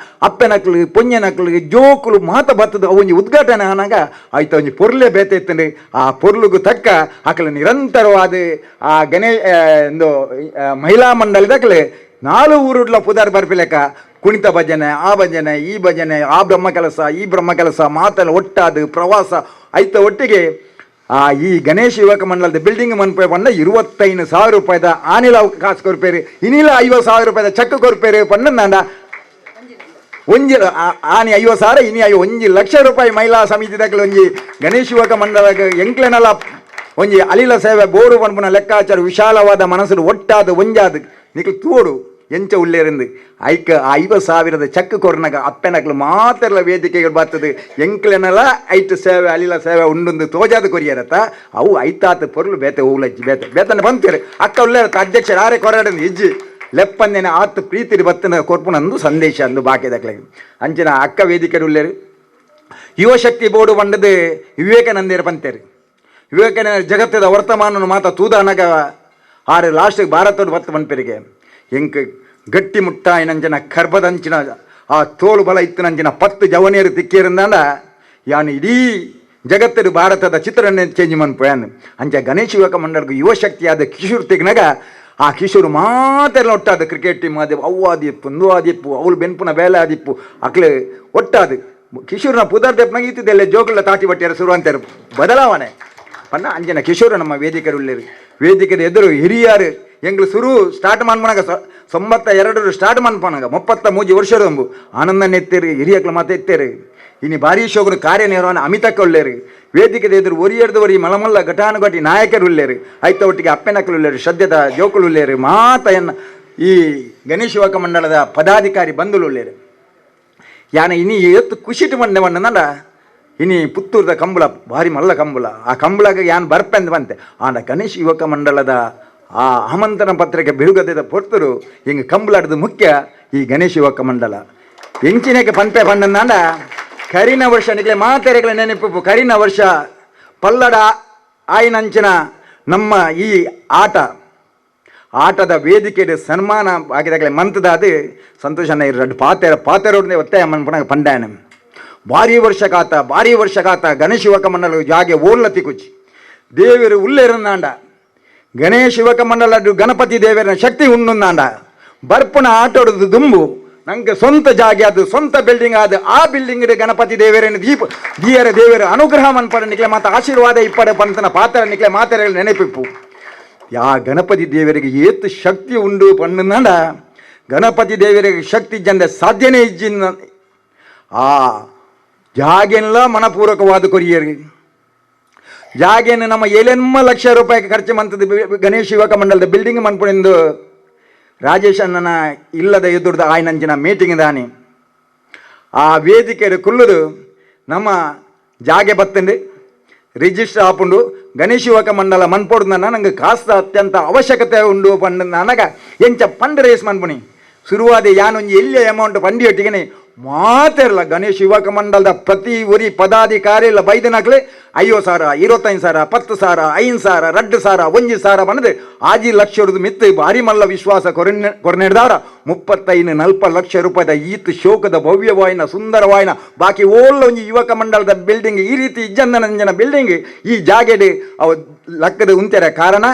ಅಪ್ಪೆನಕ್ಲು ಪೊಂಜನಕ್ಲು ಜೋಕುಲು ಮಾತ ಬತ್ತದ ಒಂಜಿ ಉದ್ಘಾಟನೆ ಆನಾಗ ಆಯ್ತು ಒಂಜಿ ಪೊರ್ಲೆ ಬೇತೆ ಇತ್ತಂಡೆ ಆ ಪೊರ್ಲುಗು ತಕ್ಕ ಅಕಲು ನಿರಂತರವಾದ ಆ ಒಂದು ಮಹಿಳಾ ಮಂಡಳಿದಕ್ಲೆ 4 ಊರುಡ್ಲ ಪುದಾರ್ ಬರ್ಪಿಲೆಕ್ಕ ಕುಣಿತ ಭಜನೆ ಆ ಭಜನೆ ಈ ಭಜನೆ ಆ ಬ್ರಹ್ಮ ಕೆಲಸ ಈ ಬ್ರಹ್ಮ ಕೆಲಸ ಮಾತೆಲ್ಲ ಒಟ್ಟಾದ ಪ್ರವಾಸ ಐತ ಒಟ್ಟಿಗೆ ಆ ಈ ಗಣೇಶ ಯುವಕ ಮಂಡಲದ ಬಿಲ್ಡಿಂಗ್ ಮನ್ಪೆ ಪಂಡ 25,000 ರೂಪಾಯಿದ ಆನಿಲ ಕಾಸು ಕೊರ್ಪೇರು ಇನಿಲ 50,000 ರೂಪಾಯಿದ ಚೆಕ್ ಕೊರ್ಪೇರು ಪಂಡ ಒಂಜಿ ಆನಿ 50,000 ಇನಿ 1 ಲಕ್ಷ ರೂಪಾಯಿ ಮಹಿಳಾ ಸಮಿತಿದಾಗಲಿ ಒಂಜಿ ಗಣೇಶ ಯುವಕ ಮಂಡಲ ಎಂಕ್ಲೆನಲ ಒಂಜಿ ಅಲಿಲ ಸೇವೆ ಬೋರು ಪನ್ಪುನ ಲೆಕ್ಕಾಚಾರ ವಿಶಾಲವಾದ ಮನಸ್ಸು ಒಟ್ಟಾದ ಒಂಜಾದ ನಿಕ್ಲು ತೋಡು ಎಂಚ ಉಳ್ಳೇರಿಂದ ಐಕ 50,000 ಚೆಕ್ ಕೊರ್ನಾಗ ಅಪ್ಪೆನಕ್ಲು ಮಾತೆಲ್ಲ ವೇದಿಕೆಗಳು ಬರ್ತದೆ ಎಂಕ್ಲೆನಲ ಐಟ್ ಸೇವೆ ಅಲಿಲ ಸೇವೆ ಉಂಡೊಂದು ತೋಜಾದ ಕೊರಿಯರತ್ತ ಅವು ಐತಾತ ಪೊರ್ಲು ಬೇತೆ ಹೂಲಜ್ಜಿ ಬೇತೆ ಬೇತನ ಬಂತೀರಿ ಅಕ್ಕ ಉಳ್ಳೇರತ್ತ ಅಧ್ಯಕ್ಷರು ಯಾರೇ ಕೊರಡಂದು ಇಜ್ಜಿ ಲೆಪ್ಪಂದೇನೆ ಆತ್ ಪ್ರೀತಿರಿ ಬತ್ತನ ಕೊರ್ಪುನಂದು ಸಂದೇಶ ಅಂದು ಬಾಕಿದಕ್ಲೆಗ್ ಅಂಚಿನ ಅಕ್ಕ ವೇದಿಕೆ ಉಳ್ಳೇರು. ಯುವಶಕ್ತಿ ಬೋರ್ಡು ಬಂಡದು ವಿವೇಕಾನಂದೇರು ಪಂತೇರು ವಿವೇಕಾನಂದ ಜಗತ್ತದ ವರ್ತಮಾನನು ಮಾತ ತೂದಾನಗ ಆರು ಲಾಸ್ಟ್ ಭಾರತದ ಬತ್ತ ಮನ್ಪೆರಿಗೆ ಎಂಕ್ ಗಟ್ಟಿ ಮುಟ್ಟಾಯಿನಂಚಿನ ಕರ್ಬದಂಚಿನ ಆ ತೋಳು ಬಲ ಇತ್ತನಂಚಿನ 10 ಜವನಿಯರು ತಿಕ್ಕಿರಂದಾಂಡ ಯಾನು ಇಡೀ ಜಗತ್ತರು ಭಾರತದ ಚಿತ್ರನೇ ಚೇಂಜ್ ಮನ್ಪುಯಾನ್ ಅಂಚ ಗಣೇಶ ಯುವಕ ಮಂಡಲಕ್ಕೆ ಯುವಶಕ್ತಿಯಾದ ಕಿಶೋರ್ ತಿಗ್ನಾಗ ಆ ಕಿಶೋರ್ ಮಾತೆಲ್ಲ ಒಟ್ಟಾದ ಕ್ರಿಕೆಟ್ ಟೀಮ್ ಆದಿಪ್ಪು ಅವು ಆದಿಪ್ಪು ಇಂದು ಆದಿಪ್ಪು ಅವಳು ಬೆನ್ಪುನ ಬೇಲೆ ಆದಿಪ್ಪು ಅಕ್ಲೆ ಒಟ್ಟಾದ ಕಿಶೋರ್ನ ಪುದರ್ ದೆಪ್ಪನಾಗ ಇತ್ತಿದ್ದೆಲ್ಲ ಜೋಕುಲ ತಾಟಿ ಬಟ್ಟಿಯಾರ ಶುರು ಅಂತಾರೆ ಬದಲಾವಣೆ ಪನ್ನ ಅಂಜನ ಕಿಶೋರ್ ನಮ್ಮ ವೇದಿಕೆ ಉಳ್ಳೇರು. ವೇದಿಕೆದ ಎದುರು ಹಿರಿಯರು ಎಂಗ್ಳು ಸುರು ಸ್ಟಾರ್ಟ್ ಮನ್ಪನಾಗ 92 ಸ್ಟಾರ್ಟ್ ಮನ್ಪನಾಗ 33 ವರ್ಷದ ಅಂಬು ಆನಂದ ಎತ್ತೇರಿ ಹಿರಿಯಕ್ಲು ಮಾತ ಎತ್ತೇರಿ ಇನಿ ಭಾರೀ ಶೋಕರು ಕಾರ್ಯನಿರ್ವಹಣೆ ಅಮಿತಕ್ಕ ಉಳ್ಳೇರು. ವೇದಿಕೆದ ಎದುರು ಒರಿಯರ್ದು ಒರಿ ಮಲಮಲ್ಲ ಘಟಾನುಘಟಿ ನಾಯಕರು ಉಳ್ಳೇರು ಐತ ಒಟ್ಟಿಗೆ ಅಪ್ಪೆನಕ್ಲು ಉಳ್ಳೇರು ಶ್ರದ್ಧೆದ ಜೋಕುಲು ಉಳ್ಳೇರು ಮಾತ ಎನ್ನ ಈ ಗಣೇಶ ಯುವಕ ಮಂಡಲದ ಪದಾಧಿಕಾರಿ ಬಂಧುಲು ಉಳ್ಳೇರು. ಯಾನ ಇನಿ ಎತ್ತು ಖುಷಿಟ್ ಮಂಡೆ ಮಂಡನಂಡ ಇನಿ ಪುತ್ತೂರ್ದ ಕಂಬಳ ಭಾರಿ ಮಲ್ಲ ಕಂಬಳ ಆ ಕಂಬಳಗ ಯಾನ್ ಬರ್ಪೆಂದು ಬಂತೆ ಆಂಡ ಗಣೇಶ ಯುವಕ ಮಂಡಲದ ಆ ಆಮಂತ್ರಣ ಪತ್ರಿಕೆ ಬಿಡುಗಡೆದ ಪೊರ್ತರು ಹಿಂಗೆ ಕಂಬಳಾಡದು ಮುಖ್ಯ ಈ ಗಣೇಶ ಯುವಕ ಮಂಡಲ ಎಂಚಿನಕ್ಕೆ ಪಂಪೆ ಪಂಡಂದಾಂಡ ಕರಿನ ವರ್ಷ ನಿಕ್ಲೆ ಮಾತೆರೆಗಳ ನೆನಪು ಕರಿನ ವರ್ಷ ಪಲ್ಲಡ ಆಯಿನಂಚಿನ ನಮ್ಮ ಈ ಆಟದ ವೇದಿಕೆಡು ಸನ್ಮಾನ ಆಗಿದಾಗಲೇ ಮಂತದಾದ ಸಂತೋಷನ ಎರಡು ಪಾತೆರ ಪಾತೆರೋಡನೆ ಒತ್ತಾಯ ಮನ್ಪುನಾಗ ಪಂಡಾಯನ ಭಾರಿ ವರ್ಷಕಾತ ಭಾರಿ ವರ್ಷಕಾತ ಗಣೇಶ ಯುವಕ ಮಂಡಲ ಜಾಗೆ ಓರ್ಲತಿ ಕುಚ್ಚಿ ದೇವರು ಉಲ್ಲೇರನ್ನಾಂಡ ಗಣೇಶ ಯುವಕ ಮಂಡಲ ಗಣಪತಿ ದೇವರನ ಶಕ್ತಿ ಉಣ್ಣುಂದಾಂಡ ಬರ್ಪುನ ಆಟೋಡದು ದುಂಬು ನಂಗೆ ಸ್ವಂತ ಜಾಗೆ ಅದು ಸ್ವಂತ ಬಿಲ್ಡಿಂಗ್ ಅದು ಆ ಬಿಲ್ಡಿಂಗ್ ಗಣಪತಿ ದೇವರನ್ನು ದೀಪ ದಿಯರ ದೇವರ ಅನುಗ್ರಹ ಮನ್ಪಡ ನಿಕ್ಲೆ ಮಾತ ಆಶೀರ್ವಾದ ಇಪ್ಪಡ ಪಂತನ ಪಾತ್ರ ನಿಕ್ಲೆ ಮಾತೆರೆ ನೆನಪಿಪ್ಪು. ಯಾ ಗಣಪತಿ ದೇವರಿಗೆ ಏತು ಶಕ್ತಿ ಉಂಡು ಪಣ್ಣುಂದಾಂಡ ಗಣಪತಿ ದೇವರಿಗೆ ಶಕ್ತಿ ಜಂದೆ ಸಾಧ್ಯನೇ ಇಜ್ಜಿನ ಆ ಜಾಗೆಲ್ಲ ಮನಪೂರ್ವಕವಾದ ಕೊರಿಯರು ಜಾಗೇನು ನಮ್ಮ ಏಳೆನ್ಮ ಲಕ್ಷ ರೂಪಾಯಿ ಖರ್ಚು ಮಂತದ್ದು ಗಣೇಶ ಯುವಕ ಮಂಡಲದ ಬಿಲ್ಡಿಂಗ್ ಮನ್ಪುಣಿಂದು ರಾಜೇಶ್ ಅಣ್ಣನ ಇಲ್ಲದ ಎದುರ್ದ ಆಯ್ನಂಚಿನ ಮೀಟಿಂಗ್ ದಾನಿ ಆ ವೇದಿಕೆ ಕುಲ್ಲುದು ನಮ್ಮ ಜಾಗೆ ಬತ್ತಂಡು ರಿಜಿಸ್ಟರ್ ಆಪುಂಡು ಗಣೇಶ ಯುವಕ ಮಂಡಲ ಮನ್ಪೊಡು ನಂಗೆ ಕಾಸ್ತ ಅತ್ಯಂತ ಅವಶ್ಯಕತೆ ಉಂಡು ಪಂಡ ನನಗ ಎಂಚ ಪಂಡ್ ರೇಸ್ ಮನ್ಪುಣಿ ಶುರುವಾದ ಯಾನೊಂಜಿ ಎಲ್ಲಿ ಅಮೌಂಟ್ ಪಂಡಿಯೊಟ್ಟಿಗೆ ಮಾತಿರಲ್ಲ ಗಣೇಶ ಯುವಕ ಮಂಡಲದ ಪ್ರತಿ ಉರಿ ಪದಾಧಿಕಾರಿ ಇಲ್ಲ ಬೈದನಾಕ್ಲೆ 50,000 25,000 10,000 5,000 2,000 1,000 ಬಂದது ಆಜಿ ಲಕ್ಷ ಮಿತ್ತು ಭಾರಿ ಮಲ್ಲ ವಿಶ್ವಾಸ ಕೊರನೆಡ್ದಾರ 35-40 ಲಕ್ಷ ರೂಪಾಯಿದ ಈತ್ ಶೋಕದ ಭವ್ಯವಾಯಿನ ಸುಂದರವಾಯಿನ ಬಾಕಿ ಓಲ್ಲ ಒಂಜಿ ಯುವಕ ಮಂಡಲದ ಬಿಲ್ಡಿಂಗ್ ಈ ರೀತಿ ಇಜ್ಜಂದನಂಜನ ಬಿಲ್ಡಿಂಗ್ ಈ ಜಾಗೆಡ್ ಅವ ಲಕ್ಕದ ಉಂತೆರ ಕಾರಣ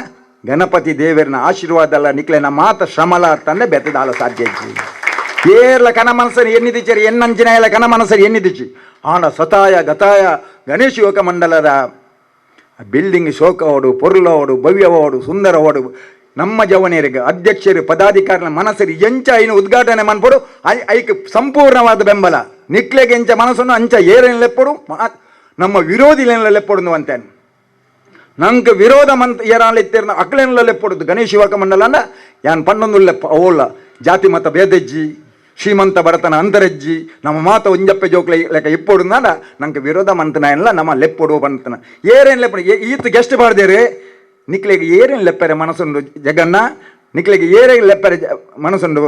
ಗಣಪತಿ ದೇವರನ ಆಶೀರ್ವಾದ ನಿಕ್ಲೆನ ಮಾತ ಶ್ರಮಲ ತಂದೆ ಬೆತ್ತದಾಲ ಸಾಧ್ಯ ಇಜ್ಜಿ. ಏರ್ಲ ಕನ ಮನಸ್ಸರು ಎನ್ನಿದಿಚ್ಚರಿ ಎನ್ನಂಚಿನ ಎಲ್ಲ ಕನ ಮನಸ್ಸರು ಎನ್ನಿದಿಚ್ಚಿ ಆಂಡ ಸತಾಯ ಗತಾಯ ಗಣೇಶ ಯುವಕ ಮಂಡಲದ ಬಿಲ್ಡಿಂಗ್ ಶೋಕವೋಡು ಪೊರ್ಲೋಡು ಭವ್ಯವೋಡು ಸುಂದರವೋಡು ನಮ್ಮ ಜವನಿಯರಿಗೆ ಅಧ್ಯಕ್ಷರು ಪದಾಧಿಕಾರಿಗಳ ಮನಸ್ಸರು ಎಂಚ ಐನು ಉದ್ಘಾಟನೆ ಮನ್ಪೊಡು ಐಕ್ ಸಂಪೂರ್ಣವಾದ ಬೆಂಬಲ ನಿಕ್ಲೆಗೆ ಎಂಚ ಮನಸ್ಸನ್ನು ಅಂಚ ಏರೇನು ಲೆಪ್ಪೊಡು ನಮ್ಮ ವಿರೋಧಿಲೇನ ಲೆಪ್ಪೊಡು ಅಂತೇನೆ ನಂಗೆ ವಿರೋಧ ಮಂತ್ ಏರಾಲಿತ್ತೇರ್ನ ಅಕ್ಲೇನ್ಲ ಲೆಪ್ಪೊಡುದು ಗಣೇಶ ಯುವಕ ಮಂಡಲ ಅಂಡ ಯಾನ್ ಪನ್ನೊಂದು ಲೆಪ್ಪ ಅವಲ್ಲ ಜಾತಿ ಮತ ಭೇದಜ್ಜಿ ಶ್ರೀಮಂತ ಭರತನ ಅಂತರಜ್ಜಿ ನಮ್ಮ ಮಾತ ಒಂಜಪ್ಪೆ ಜೋಕ್ಲೆ ಲೆಕ್ಕ ಇಪ್ಪೊಡು ನಾಡ ನಂಗೆ ವಿರೋಧ ಮಂತನ ನಮ್ಮ ಲೆಪ್ಪೊಡು ಬಂತನ ಏರೇನು ಲೆಪ್ಪಡು ಈತ ಗೆಸ್ಟ್ ಬಾರ್ದೇರು ನಿಕ್ಲೆಗೆ ಏರೇನು ಲೆಪ್ಪರೆ ಮನಸ್ಸುಂಡು ಜಗನ್ನ ನಿಕ್ಲೆಗೆ ಏರೇ ಲೆಪ್ಪರೆ ಮನಸ್ಸುಂಡು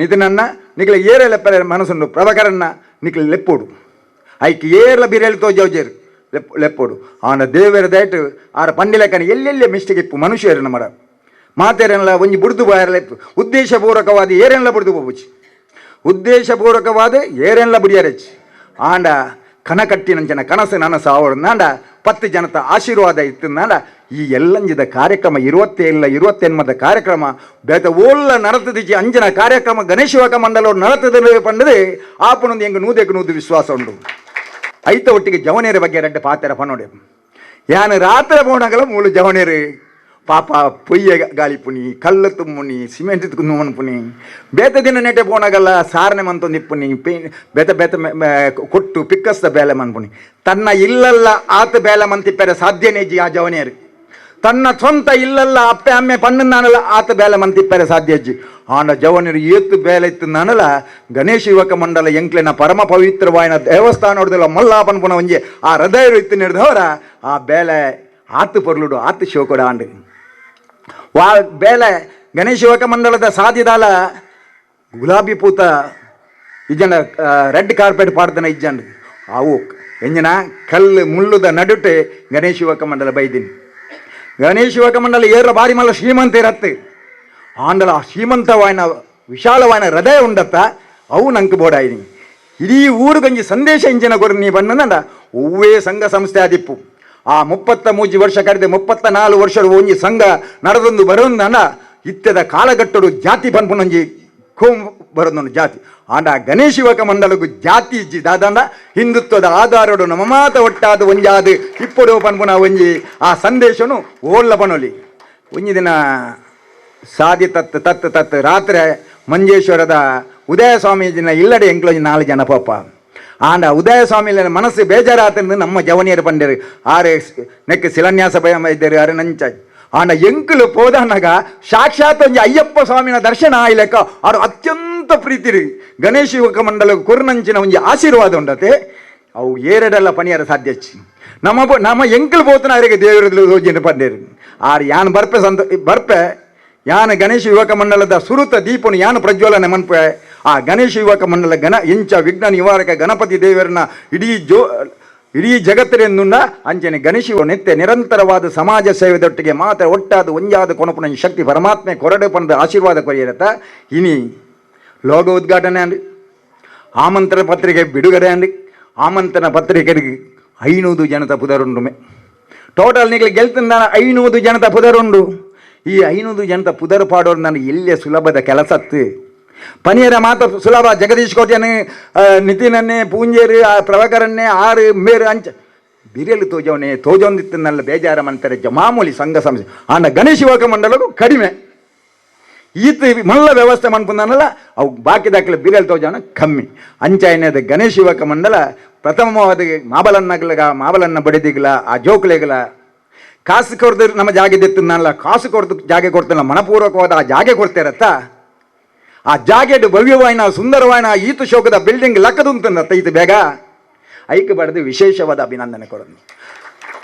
ನಿತಿನನ್ನ ನಿಕ್ಲೆಗೆ ಏರೇ ಲೆಪ್ಪರೆ ಮನಸ್ಸುಂಡು ಪ್ರಭಾಕರನ್ನ ನಿಕ್ಲೆ ಲೆಪ್ಪೊಡು ಐಕ್ ಏರ್ಲ ಬಿರೇಲಿ ತೋಜವ್ಜೇರು ಲೆಪ್ಪೊಡು ಆನ ದೇವರ ದಯಟು ಆರ ಪಂಡಿಲೆಕ್ಕನ ಎಲ್ಲೆಲ್ಲೇ ಮಿಸ್ಟೇಕ್ ಇಪ್ಪು ಮನುಷ್ಯರು ನಮ್ಮಡ ಮಾತೇರನ್ಲ ಒಂಜಿ ಬುಡ್ದು ಬಾಯರ್ಲೆ ಉದ್ದೇಶಪೂರ್ವಕವಾದ ಏರೆನ್ಲ ಬುಡ್ದು ಹೋಗುಚಿ ಉದ್ದೇಶಪೂರ್ವಕವಾದ ಏರೆನ್ಲ ಬುಡಿಯರಚ್ಚಿ ಆಂಡ ಕನ ಕಟ್ಟಿನಂಚನ ಕನಸು ನನಸು ಅವಳು ನಾಂಡ 10 ಜನತ ಆಶೀರ್ವಾದ ಇತ್ತು ನಾಂಡ ಈ ಎಲ್ಲಂಜಿದ ಕಾರ್ಯಕ್ರಮ 27 28 ಕಾರ್ಯಕ್ರಮ ಬೇತ ಓಲ್ಲ ನಡತದಿಚ್ಚಿ ಅಂಜನ ಕಾರ್ಯಕ್ರಮ ಗಣೇಶ ಯುವಕ ಮಂಡಲ ನಡತದ ಪಂಡದೆ ಆಪನೊಂದು ಎಂಗ್ ನೂದೆಕ್ ನೂದು ವಿಶ್ವಾಸ ಉಂಡು. ಐತ ಒಟ್ಟಿಗೆ ಜವನೇರ ಬಗ್ಗೆ ರೆಡ್ಡ ಪಾತೆರ ಪನ್ನೋಡೆ ಯಾನು ರಾತ್ರಿ ಪೋಣಗಲ ಮೂಲು ಜವನೇರು ಪಾಪ ಪೊಯ್ಯ ಗಾಳಿಪುನಿ ಕಲ್ಲು ತುಮ್ಮುನಿ ಸಿಮೆಂಟ್ ಪುನಿ ಬೇತ ದಿನ ನೆಟೆ ಪೋಣಗಲ್ಲ ಸಾರನೆ ಮಂತೊಂದು ಇಪ್ಪುನಿ ಬೇತ ಬೇತ ಕೊಟ್ಟು ಪಿಕ್ಕಸ್ತ ಬೇಲೆ ಮನ್ಪುನಿ ತನ್ನ ಇಲ್ಲಲ್ಲ ಆತ ಬೇಲೆ ಮಂತಿಪ್ಪರೆ ಸಾಧ್ಯನೇ ಜಿ ಆ ಜವನೇರು ತನ್ನ ಸ್ವಂತ ಇಲ್ಲಲ್ಲ ಅಪ್ಪೆ ಅಮ್ಮೆ ಪಣ್ಣು ಆತ ಬೇಲೆ ಮಂತಿಪ್ಪರೆ ಸಾಧ್ಯ ಅಜ್ಜಿ ಆಂಡ ಜವನರು ಏತು ಬೇಲೆ ಇತ್ತು ನಾನಲ್ಲ ಗಣೇಶ ಯುವಕ ಮಂಡಲ ಎಂಕ್ಲೆನ ಪರಮ ಪವಿತ್ರವಾಯಿನ ದೇವಸ್ಥಾನ ಹೊಡೆದಿಲ್ಲ ಮಲ್ಲಾಪನ್ಪುನ ಒಂಜಿ ಆ ಹೃದಯ ಇತ್ತು ನಡೆದವರ ಆ ಬೇಲೆ ಆತು ಪೊರ್ಲುಡು ಆತು ಶಿವಕೊಡ ಆಂಡು ವಾ ಬೇಲೆ ಗಣೇಶ ಯುವಕ ಮಂಡಲದ ಸಾಧ್ಯದಾಲ ಗುಲಾಬಿ ಪೂತ ಇಜ್ಜಂಡ ರೆಡ್ ಕಾರ್ಪೆಟ್ ಪಾಡ್ದನ ಇಜ್ಜಂಡ ಅವು ಎಂಜಿನ ಕಲ್ಲು ಮುಳ್ಳುದ ನಡುಟೆ ಗಣೇಶ ಯುವಕ ಮಂಡಲ ಬೈದಿನಿ. ಗಣೇಶ ಯುವಕ ಮಂಡಲ ಏರ ಬಾರಿ ಮಲ್ಲ ಶ್ರೀಮಂತ ಇರತ್ತೆ ಆಂಡಲ ಆ ಶ್ರೀಮಂತವಾಯಿನ ವಿಶಾಲವಾಯಿನ ಹೃದಯ ಉಂಡತ್ತ ಅವು ನಂಗೆ ಬೋಡಾಯಿನಿ ಇಡೀ ಊರುಗಂಜಿ ಸಂದೇಶ ಇಂಜಿನ ಕೊರು ನೀ ಬಣ್ಣಂದ ಒವ್ವೇ ಸಂಘ ಸಂಸ್ಥೆ ಆದಿಪ್ಪು ಆ 33 ವರ್ಷ ಕರೆದ 34 ವರ್ಷ ಒಂಜಿ ಸಂಘ ನಡೆದೊಂದು ಬರೋಂದನ ಇತ್ತದ ಕಾಲಘಟ್ಟಡು ಜಾತಿ ಪನ್ಪುನೊಂಜಿ ಕೋಂ ಬರೋದೊಂದು ಜಾತಿ ಆಂಡ ಗಣೇಶ ಯುವಕ ಮಂಡಲಗೂ ಜಾತಿ ಇಜ್ಜಿ ದಾದಂಡ ಹಿಂದುತ್ವದ ಆಧಾರಡು ನಮ್ಮ ಮಾತ ಒಟ್ಟಾದ ಒಂಜಾದು ಇಪ್ಪಡು ಪನ್ಪುನ ಒಂಜಿ ಆ ಸಂದೇಶನು ಓಲ್ಲ ಪನೊಲಿ ಒಂಜಿ ದಿನ ಸಾದಿ ತತ್ ತತ್ ತತ್ ರಾತ್ರಿ ಮಂಜೇಶ್ವರದ ಉದಯ ಸ್ವಾಮೀಜಿನ ಇಲ್ಲಡೆ ಎಂಕ್ಲೊಂಜಿ 4 ಜನ ಪಾಪ ಆಂಡ ಉದಯ ಸ್ವಾಮಿ ಮನಸ್ಸು ಬೇಜಾರಾತಂದು ನಮ್ಮ ಜವನಿಯರು ಪಂಡರು ಆರೆ ನೆಕ್ ಶಿಲಾನ್ಯಾಸ ಭಯ ಇದ್ದರು ಆರೆ ನಂಚ ಆಂಡ ಎಂಕುಲು ಪೋದನಗ ಸಾಕ್ಷಾತ್ ಒಂಜಿ ಅಯ್ಯಪ್ಪ ಸ್ವಾಮಿನ ದರ್ಶನ ಆಯ್ಲೆಕ್ಕ ಆರು ಅತ್ಯಂತ ಪ್ರೀತಿರಿ ಗಣೇಶ ಯುವಕ ಮಂಡಲ ಕುರ್ನಂಚಿನ ಒಂಜಿ ಆಶೀರ್ವಾದ ಉಂಡತೆ ಅವು ಏರೆಡೆಲ್ಲ ಪನಿಯರ ಸಾಧ್ಯ ನಮ್ಮ ನಮ್ಮ ಎಂಕುಲು ಪೋತನ ಅವರಿಗೆ ದೇವರ ಪಂಡೇರು ಆರು ಯಾನ್ ಬರ್ಪೆ ಸಂತ ಬರ್ಪೆ ಯಾನ ಗಣೇಶ ಯುವಕ ಮಂಡಲದ ಸುರುತ ದೀಪನು ಯಾನು ಪ್ರಜ್ವಲನೆ ಮನ್ಪೆ ಆ ಗಣೇಶ ಯುವಕ ಮಂಡಲ ಗಣ ಇಂಚ ವಿಘ್ನ ನಿವಾರಕ ಗಣಪತಿ ದೇವರನ್ನ ಇಡೀ ಜಗತ್ತಿನೆಂದುಂಡ ಅಂಚನೆ ಗಣೇಶ ನಿತ್ಯ ನಿರಂತರವಾದ ಸಮಾಜ ಸೇವೆದೊಟ್ಟಿಗೆ ಮಾತ್ರ ಒಟ್ಟಾದ ಒಂಜಾದ ಕೊನಪುನ ಶಕ್ತಿ ಪರಮಾತ್ಮೆ ಕೊರಡೆ ಪಂದ ಆಶೀರ್ವಾದ ಕೊರಿಯರತ್ತ ಇನಿ ಲೋಗ ಉದ್ಘಾಟನೆ ಅಂದು ಆಮಂತ್ರಣ ಪತ್ರಿಕೆ ಬಿಡುಗಡೆ ಅಂದು ಆಮಂತ್ರಣ ಪತ್ರಿಕೆಗೆ 500 ಜನತ ಪುದರುಂಡುಮೆ ಟೋಟಲ್ ನಿಗಲಿ ಗೆಲ್ತಂದ 500 ಜನತ ಪುದರುಂಡು. ಈ 500 ಜನತ ಪುದರು ಪಾಡೋರು ನಾನು ಎಲ್ಲೇ ಸುಲಭದ ಕೆಲಸತ್ತು ಪನಿಯರ ಮಾತ ಸುಲಭ ಜಗದೀಶ್ ಕೋಟ್ಯನೆ ನಿತಿನನ್ನೇ ಪೂಂಜೇರು ಪ್ರಭಾಕರನ್ನೇ ಆರು ಮೇರು ಅಂಚ ಬಿರಿಯಲು ತೋಜವನೇ ತೋಜೊಂದಿತ್ತನ್ನೆಲ್ಲ ಬೇಜಾರ ಮಂತಾರೆ ಮಾಮೂಲಿ ಸಂಘ ಸಂಸ್ಥೆ ಆಂಡ ಗಣೇಶ ಯುವಕ ಮಂಡಲಗೂ ಕಡಿಮೆ. ಈತ ಮಲ್ಲ ವ್ಯವಸ್ಥೆ ಮನ್ಪುಂದನಲ್ಲ ಅವು ಬಾಕಿ ಬಿರಲ್ ತೋಜಾನ ಕಮ್ಮಿ. ಅಂಚಾಯಿನದ ಗಣೇಶ ಯುವಕ ಮಂಡಲ ಪ್ರಥಮವಾದ ಮಾಬಲನ್ನಗ್ಲಗ ಮಾಬಲನ್ನ ಬಡಿದಿಗ್ಲ ಆ ಜೋಕ್ಲೆಗ್ಲ ಕಾಸು ಕೊರ್ದು ನಮ್ಮ ಜಾಗೆ ದೆತ್ತನಲ್ಲ, ಕಾಸು ಕೊರ್ದು ಜಾಗೆ ಕೊಡ್ತಾನ, ಮನಪೂರ್ವಕವಾದ ಆ ಜಾಗೆ ಕೊಡ್ತಿರತ್ತ. ಆ ಜಾಗೆಡು ಭವ್ಯವಾಯಿನ ಸುಂದರವಾಯಿನ ಈತು ಶೋಕದ ಬಿಲ್ಡಿಂಗ್ ಲಕ್ಕದುಂತಂದತ್ತ ಈತ ಬೇಗ ಐಕ್ ಬಡದು ವಿಶೇಷವಾದ ಅಭಿನಂದನೆ ಕೊಡೋದು.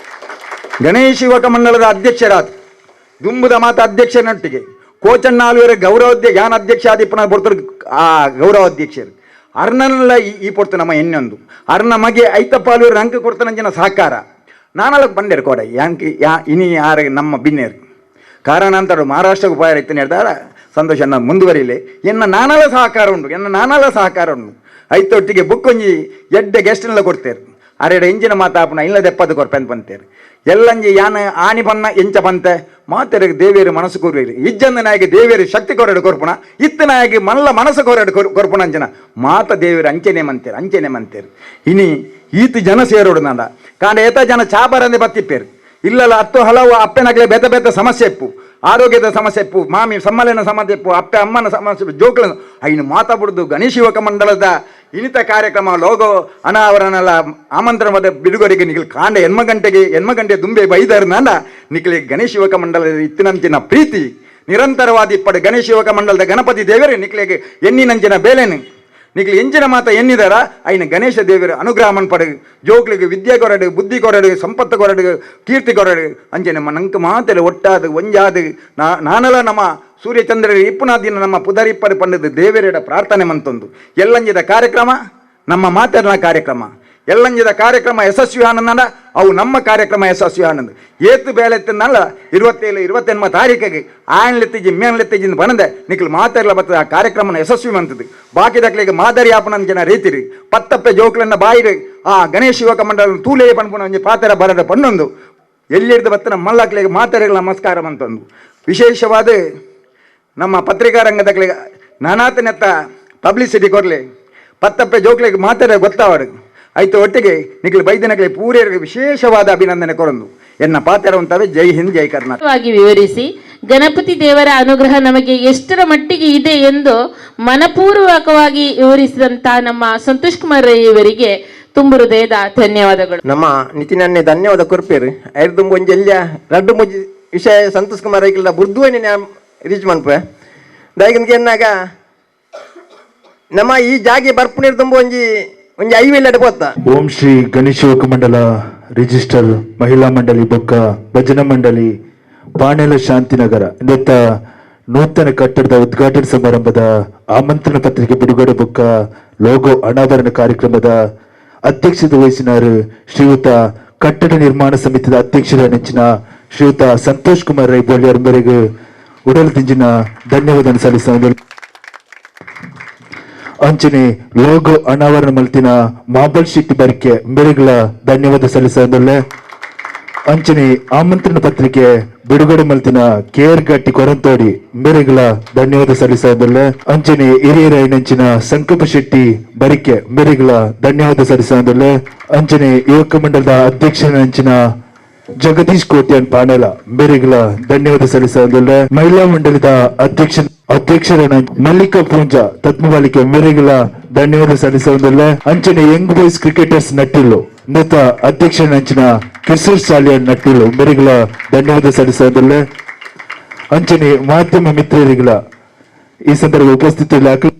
ಗಣೇಶ ಯುವಕ ಮಂಡಲದ ಅಧ್ಯಕ್ಷರಾದ ದುಂಬುದ ಮಾತ ಅಧ್ಯಕ್ಷರೊಟ್ಟಿಗೆ ಕೋಚಣ್ಣಾಲ್ವರ ಗೌರವಾಧ್ಯ ಯಾನ್ ಅಧ್ಯಕ್ಷ ಆದಿಪ್ಪನ ಪೊರ್ತರು ಆ ಗೌರವಾಧ್ಯಕ್ಷರು ಅರ್ನಲ್ಲ ಈ ಪೊರ್ತು ನಮ್ಮ ಎಣ್ಣೊಂದು ಅರ್ನ ಮಗೆ ಐತಪ್ಪ ಆಲ್ವೇರು ಅಂಕ ಕೊಡ್ತಾನಂಚಿನ ಸಹಕಾರ ನಾನಲ್ಲ ಬಂದೇರು ಕೋಡ ಯಾಂಕ್ ಯಾ ಇನಿ ಯಾರು ನಮ್ಮ ಬಿನ್ನೇರು ಕಾರಣ ಅಂತಾರು ಮಹಾರಾಷ್ಟ್ರಕ್ಕೆ ಉಪಾಯ ಇತ್ತು ಹೇಳ್ದಾರ ಸಂತೋಷ ನಾನು ಮುಂದುವರಿಲಿ ಎನ್ನ ನಾನಲ್ಲ ಸಹಕಾರ ಉಂಟು, ಎನ್ನ ನಾನಲ್ಲ ಸಹಕಾರ ಉಂಟು. ಐತೊಟ್ಟಿಗೆ ಬುಕ್ ಒಂಜಿ ಎಡ್ಡೆ ಗೆಸ್ಟ್ನೆಲ್ಲ ಕೊಡ್ತೇರು ಅರೆಡ ಇಂಜಿನ ಮಾತಾಪನ ಇಲ್ಲ ದೆಪ್ಪದು ಕೊರ್ಪೆಂತ ಬಂತೇರು ಎಲ್ಲಂಜಿ ಯಾನ ಆನಿ ಬನ್ನ ಎಂಚ ಬಂತೆ ಮಾತೆರಗೆ ದೇವಿಯರು ಮನಸ್ಸು ಕೋರುವಿರಿ ಇಜ್ಜಂದ ನಾಯಕ ದೇವಿಯರು ಶಕ್ತಿ ಕೊರಡು ಕೊರ್ಪುಣ ಇತ್ತ ನಾಯಕಿ ಮಲ್ಲ ಮನಸ್ಸು ಕೊರಡು ಕೊರ್ಪುಣ ಅಂಚನ ಮಾತ ದೇವಿಯರು ಅಂಚೆನೆ ಮಂತೇರು ಅಂಚೆನೆ ಮಂತೇರು. ಇನಿ ಈತ ಜನ ಸೇರೋಡು ನಂದ ಕಾಂಡ ಏತ ಜನ ಚಾಬರಂದೆ ಬತ್ತಿಪ್ಪೇರು ಇಲ್ಲಲ್ಲ ಹತ್ತು ಹಲವು ಅಪ್ಪೆನಾಗ್ಲೆ ಬೇತ ಬೇತ ಸಮಸ್ಯೆ ಇಪ್ಪು, ಆರೋಗ್ಯದ ಸಮಸ್ಯೆ ಇಪ್ಪು, ಮಾಮಿ ಸಮ್ಮಲಿನ ಸಮಸ್ಯೆ ಇಪ್ಪು, ಅಪ್ಪೆ ಅಮ್ಮನ ಸಮಸ್ಯೆ ಜೋಕ್ಲ ಐನು ಮಾತಾಬಿಡ್ದು ಗಣೇಶ ಯುವಕ ಮಂಡಲದ ಇನಿತ ಕಾರ್ಯಕ್ರಮ ಲೋಗೋ ಅನಾವರಣಲ ಆಮಂತ್ರಣವಾದ ಬಿಡುಗಡೆಗೆ ನಿಖಿಲ್ ಕಾಂಡ ಎನ್ಮ ಗಂಟೆಗೆ ಎನ್ಮ ಗಂಟೆ ದುಂಬೆ ಬೈದಾರ ನಾನ ನಿಖಿಲಿ ಗಣೇಶ ಯುವಕ ಮಂಡಲದ ಇತ್ತಿನಂಚಿನ ಪ್ರೀತಿ ನಿರಂತರವಾದ ಇಪ್ಪಡು ಗಣೇಶ ಯುವಕ ಮಂಡಲದ ಗಣಪತಿ ದೇವರೇ ನಿಖಿಲಿಗೆ ಎಣ್ಣಿನಂಚಿನ ಬೇಲೆನು ನಿಖಿಲ್ ಎಂಚಿನ ಮಾತ ಎನ್ನಿದಾರ ಐನ ಗಣೇಶ ದೇವರ ಅನುಗ್ರಹ ಮನ್ಪಡು ಜೋಕ್ಲಿಗೆ ವಿದ್ಯೆ ಕೊರಡು ಬುದ್ಧಿ ಕೊರಡು ಸಂಪತ್ತು ಕೊರಡು ಕೀರ್ತಿ ಕೊರಡು ಅಂಚೆ ನಮ್ಮ ನಂಕ ಮಾತೆಲ್ಲ ಒಟ್ಟಾದು ಒಂಜಾದು ನಾನಲ ನಮ್ಮ ಸೂರ್ಯಚಂದ್ರರು ಇಪ್ಪುನಾ ದಿನ ನಮ್ಮ ಪುದರಿಪ್ಪರು ಪಂಡದು ದೇವರೆಡ ಪ್ರಾರ್ಥನೆ ಮಂತೊಂದು ಎಲ್ಲಂಜಿದ ಕಾರ್ಯಕ್ರಮ ನಮ್ಮ ಮಾತೆರ್ನ ಕಾರ್ಯಕ್ರಮ ಎಲ್ಲಂಜಿದ ಕಾರ್ಯಕ್ರಮ ಯಶಸ್ವಿ ಆನಂದ ಅವು ನಮ್ಮ ಕಾರ್ಯಕ್ರಮ ಯಶಸ್ವಿ ಆನಂದ್ ಏತು ಬೇಲೆತ್ತಿನಲ್ಲ 27 28 ತಾರೀಕಿಗೆ ಆಯನ್ಲೆತ್ತಿಜಿ ಮೇನ್ಲೆತ್ತಿಜಿಂದ ಬನದೆ ನಿಖಿಲ್ ಮಾತೆರ್ಲ ಬರ್ತದೆ ಆ ಕಾರ್ಯಕ್ರಮನ ಯಶಸ್ವಿ ಮಂತದ್ದು ಬಾಕಿ ಮಾದರಿ ಆಪನ ಜನ ರೀತಿರಿ ಪತ್ತಪ್ಪೆ ಜೋಕ್ಲನ್ನ ಬಾಯಿಡು ಆ ಗಣೇಶ ಯುವಕ ಮಂಡಲ ತೂಲೇ ಪನ್ಪುನ ಒಂಜಿ ಪಾತೆರ ಬರದ ಪನ್ನೊಂದು ಎಲ್ಲಿಡ್ದು ಬತ್ತನ ಮಲ್ಲಕ್ಲಿಗೆ ಮಾತೆರೆಗಳ ನಮಸ್ಕಾರ ಅಂತಂದು. ವಿಶೇಷವಾದ ನಮ್ಮ ಪತ್ರಿಕಾ ರಂಗದಕ್ಲಿಗೆ ನಾನಾತನೆತ್ತ ಪಬ್ಲಿಸಿಟಿ ಕೊರ್ಲಿ ಪತ್ತಪ್ಪೆ ಜೋಕ್ಲಿಗೆ ಮಾತೆರೆ ಗೊತ್ತಾವಡು ಆಯ್ತು ಒಟ್ಟಿಗೆ ನಿಖಿಲ್ ಬೈದನಕಲಿ ಪೂರ್ಯರಿಗೆ ವಿಶೇಷವಾದ ಅಭಿನಂದನೆ ಕೊರಂದು ಎನ್ನ ಪಾತೆರವಂತವೆ. ಜೈ ಹಿಂದ್, ಜೈ ಕರ್ನಾಟಕ. ವಾಗಿ ವಿವರಿಸಿ ಗಣಪತಿ ದೇವರ ಅನುಗ್ರಹ ನಮಗೆ ಎಷ್ಟರ ಮಟ್ಟಿಗೆ ಇದೆ ಎಂದು ಮನಪೂರ್ವಕವಾಗಿ ವಿವರಿಸಿದಂತ ನಮ್ಮ ಸಂತೋಷ್ ಕುಮಾರ್ ರೈ ಇವರಿಗೆ ತುಂಬು ಹೃದಯದ ಧನ್ಯವಾದಗಳು. ನಮ್ಮ ನಿತಿನನ್ನೇ ಧನ್ಯವಾದ ಕೊರ್ಪೇರು ಐದು ಒಂಜಿ ಎಲ್ಯ ರಡ್ಡು ಮುಂಜಿ ವಿಷಯ ಸಂತೋಷ್ ಕುಮಾರ್ ಐಕ್ಲ ಬುರ್ದುವನೆ ರೀಚ್ ಮನ್ಪೆ ದಾಯಿಗನ್ಗೆ ಎನ್ನಾಗ ನಮ್ಮ ಈ ಜಾಗೆ ಬರ್ಪುನಿರ್ ತುಂಬ ಒಂಜಿ ಒಂಜಿ ಐವೆಲ್ಲ ಪೋತ. ಓಂ ಶ್ರೀ ಗಣೇಶ ಯುವಕ ಮಂಡಲ ರಿಜಿಸ್ಟರ್ ಮಹಿಳಾ ಮಂಡಳಿ ಬೊಕ್ಕ ಭಜನಾ ಮಂಡಳಿ ಪಾಣೆಲ ಶಾಂತಿನಗರ ಇಂದತ್ತ ನೂತನ ಕಟ್ಟಡದ ಉದ್ಘಾಟನಾ ಸಮಾರಂಭದ ಆಮಂತ್ರಣ ಪತ್ರಿಕೆ ಬಿಡುಗಡೆ ಬೊಕ್ಕ ಲೋಗೋ ಅನಾವರಣ ಕಾರ್ಯಕ್ರಮದ ಅಧ್ಯಕ್ಷತೆ ವಹಿಸಿನಾರು ಶ್ರೀಯುತ ಕಟ್ಟಡ ನಿರ್ಮಾಣ ಸಮಿತಿಯ ಅಧ್ಯಕ್ಷರ ನೆಚ್ಚಿನ ಶ್ರೀಯುತ ಸಂತೋಷ್ ಕುಮಾರ್ ರೈ ಬೋಳಿಯರ್ ಉಡಲ್ ದಿಂಜಿನ ಧನ್ಯವಾದ ಸಲ್ಲಿಸುವ. ಅಂಚನೆ ಲೋಗೋ ಅನಾವರಣ ಮಲ್ತಿನ ಮಾಬಲ್ ಶೆಟ್ಟಿ ಬರಿಕೆ ಮೇರೆಗಳ ಧನ್ಯವಾದ ಸಲ್ಲಿಸದಲ್ಲೇ ಅಂಚನೆ ಆಮಂತ್ರಣ ಪತ್ರಿಕೆ ಬಿಡುಗಡೆ ಮಲ್ತಿನ ಕೇರ್ ಗಟ್ಟಿ ಕೊರಂತೋಡಿ ಮೇರೆಗಳ ಧನ್ಯವಾದ ಸಲ್ಲಿಸದಲ್ಲೇ ಅಂಚನೆ ಹಿರಿಯರ ನಂಚಿನ ಸಂಕಲ್ಪ ಶೆಟ್ಟಿ ಬರಿಕೆ ಮೇರೆಗಳ ಧನ್ಯವಾದ ಸಲ್ಲಿಸದಲ್ಲೇ ಅಂಚನೆ ಯುವಕ ಮಂಡಲದ ಅಧ್ಯಕ್ಷರ ನಂಚಿನ ಜಗದೀಶ್ ಕೋಟ್ಯಾನ್ ಪಾಣೆಲ ಮೇರೆಗಳ ಧನ್ಯವಾದ ಸಲ್ಲಿಸದಲ್ಲೇ ಮಹಿಳಾ ಮಂಡಲದ ಅಧ್ಯಕ್ಷರ ಮಲ್ಲಿಕಾ ಪೂಂಜಾ ತತ್ಮವಾಲಿಕೆ ಮೇರೆಗಳ ಧನ್ಯವಾದ ಸಲ್ಲಿಸುವುದಲ್ಲೇ ಅಂಚನೆ Young boys cricketers ನಟ್ಟಿಲ್ಲು ಮೃತ ಅಧ್ಯಕ್ಷರ ನಂಚಿನ ಕಿಶೋರ್ ಸಾಲಿಯನ್ ನಟ್ಟಿಲ್ಲು ಮೇರೆಗಳ ಧನ್ಯವಾದ ಸಲ್ಲಿಸುವುದಲ್ಲೇ ಅಂಚನೆ ಮಾಧ್ಯಮ ಮಿತ್ರರಿಗಳ ಈ ಸಂದರ್ಭ ಉಪಸ್ಥಿತರಲ್ಲಿ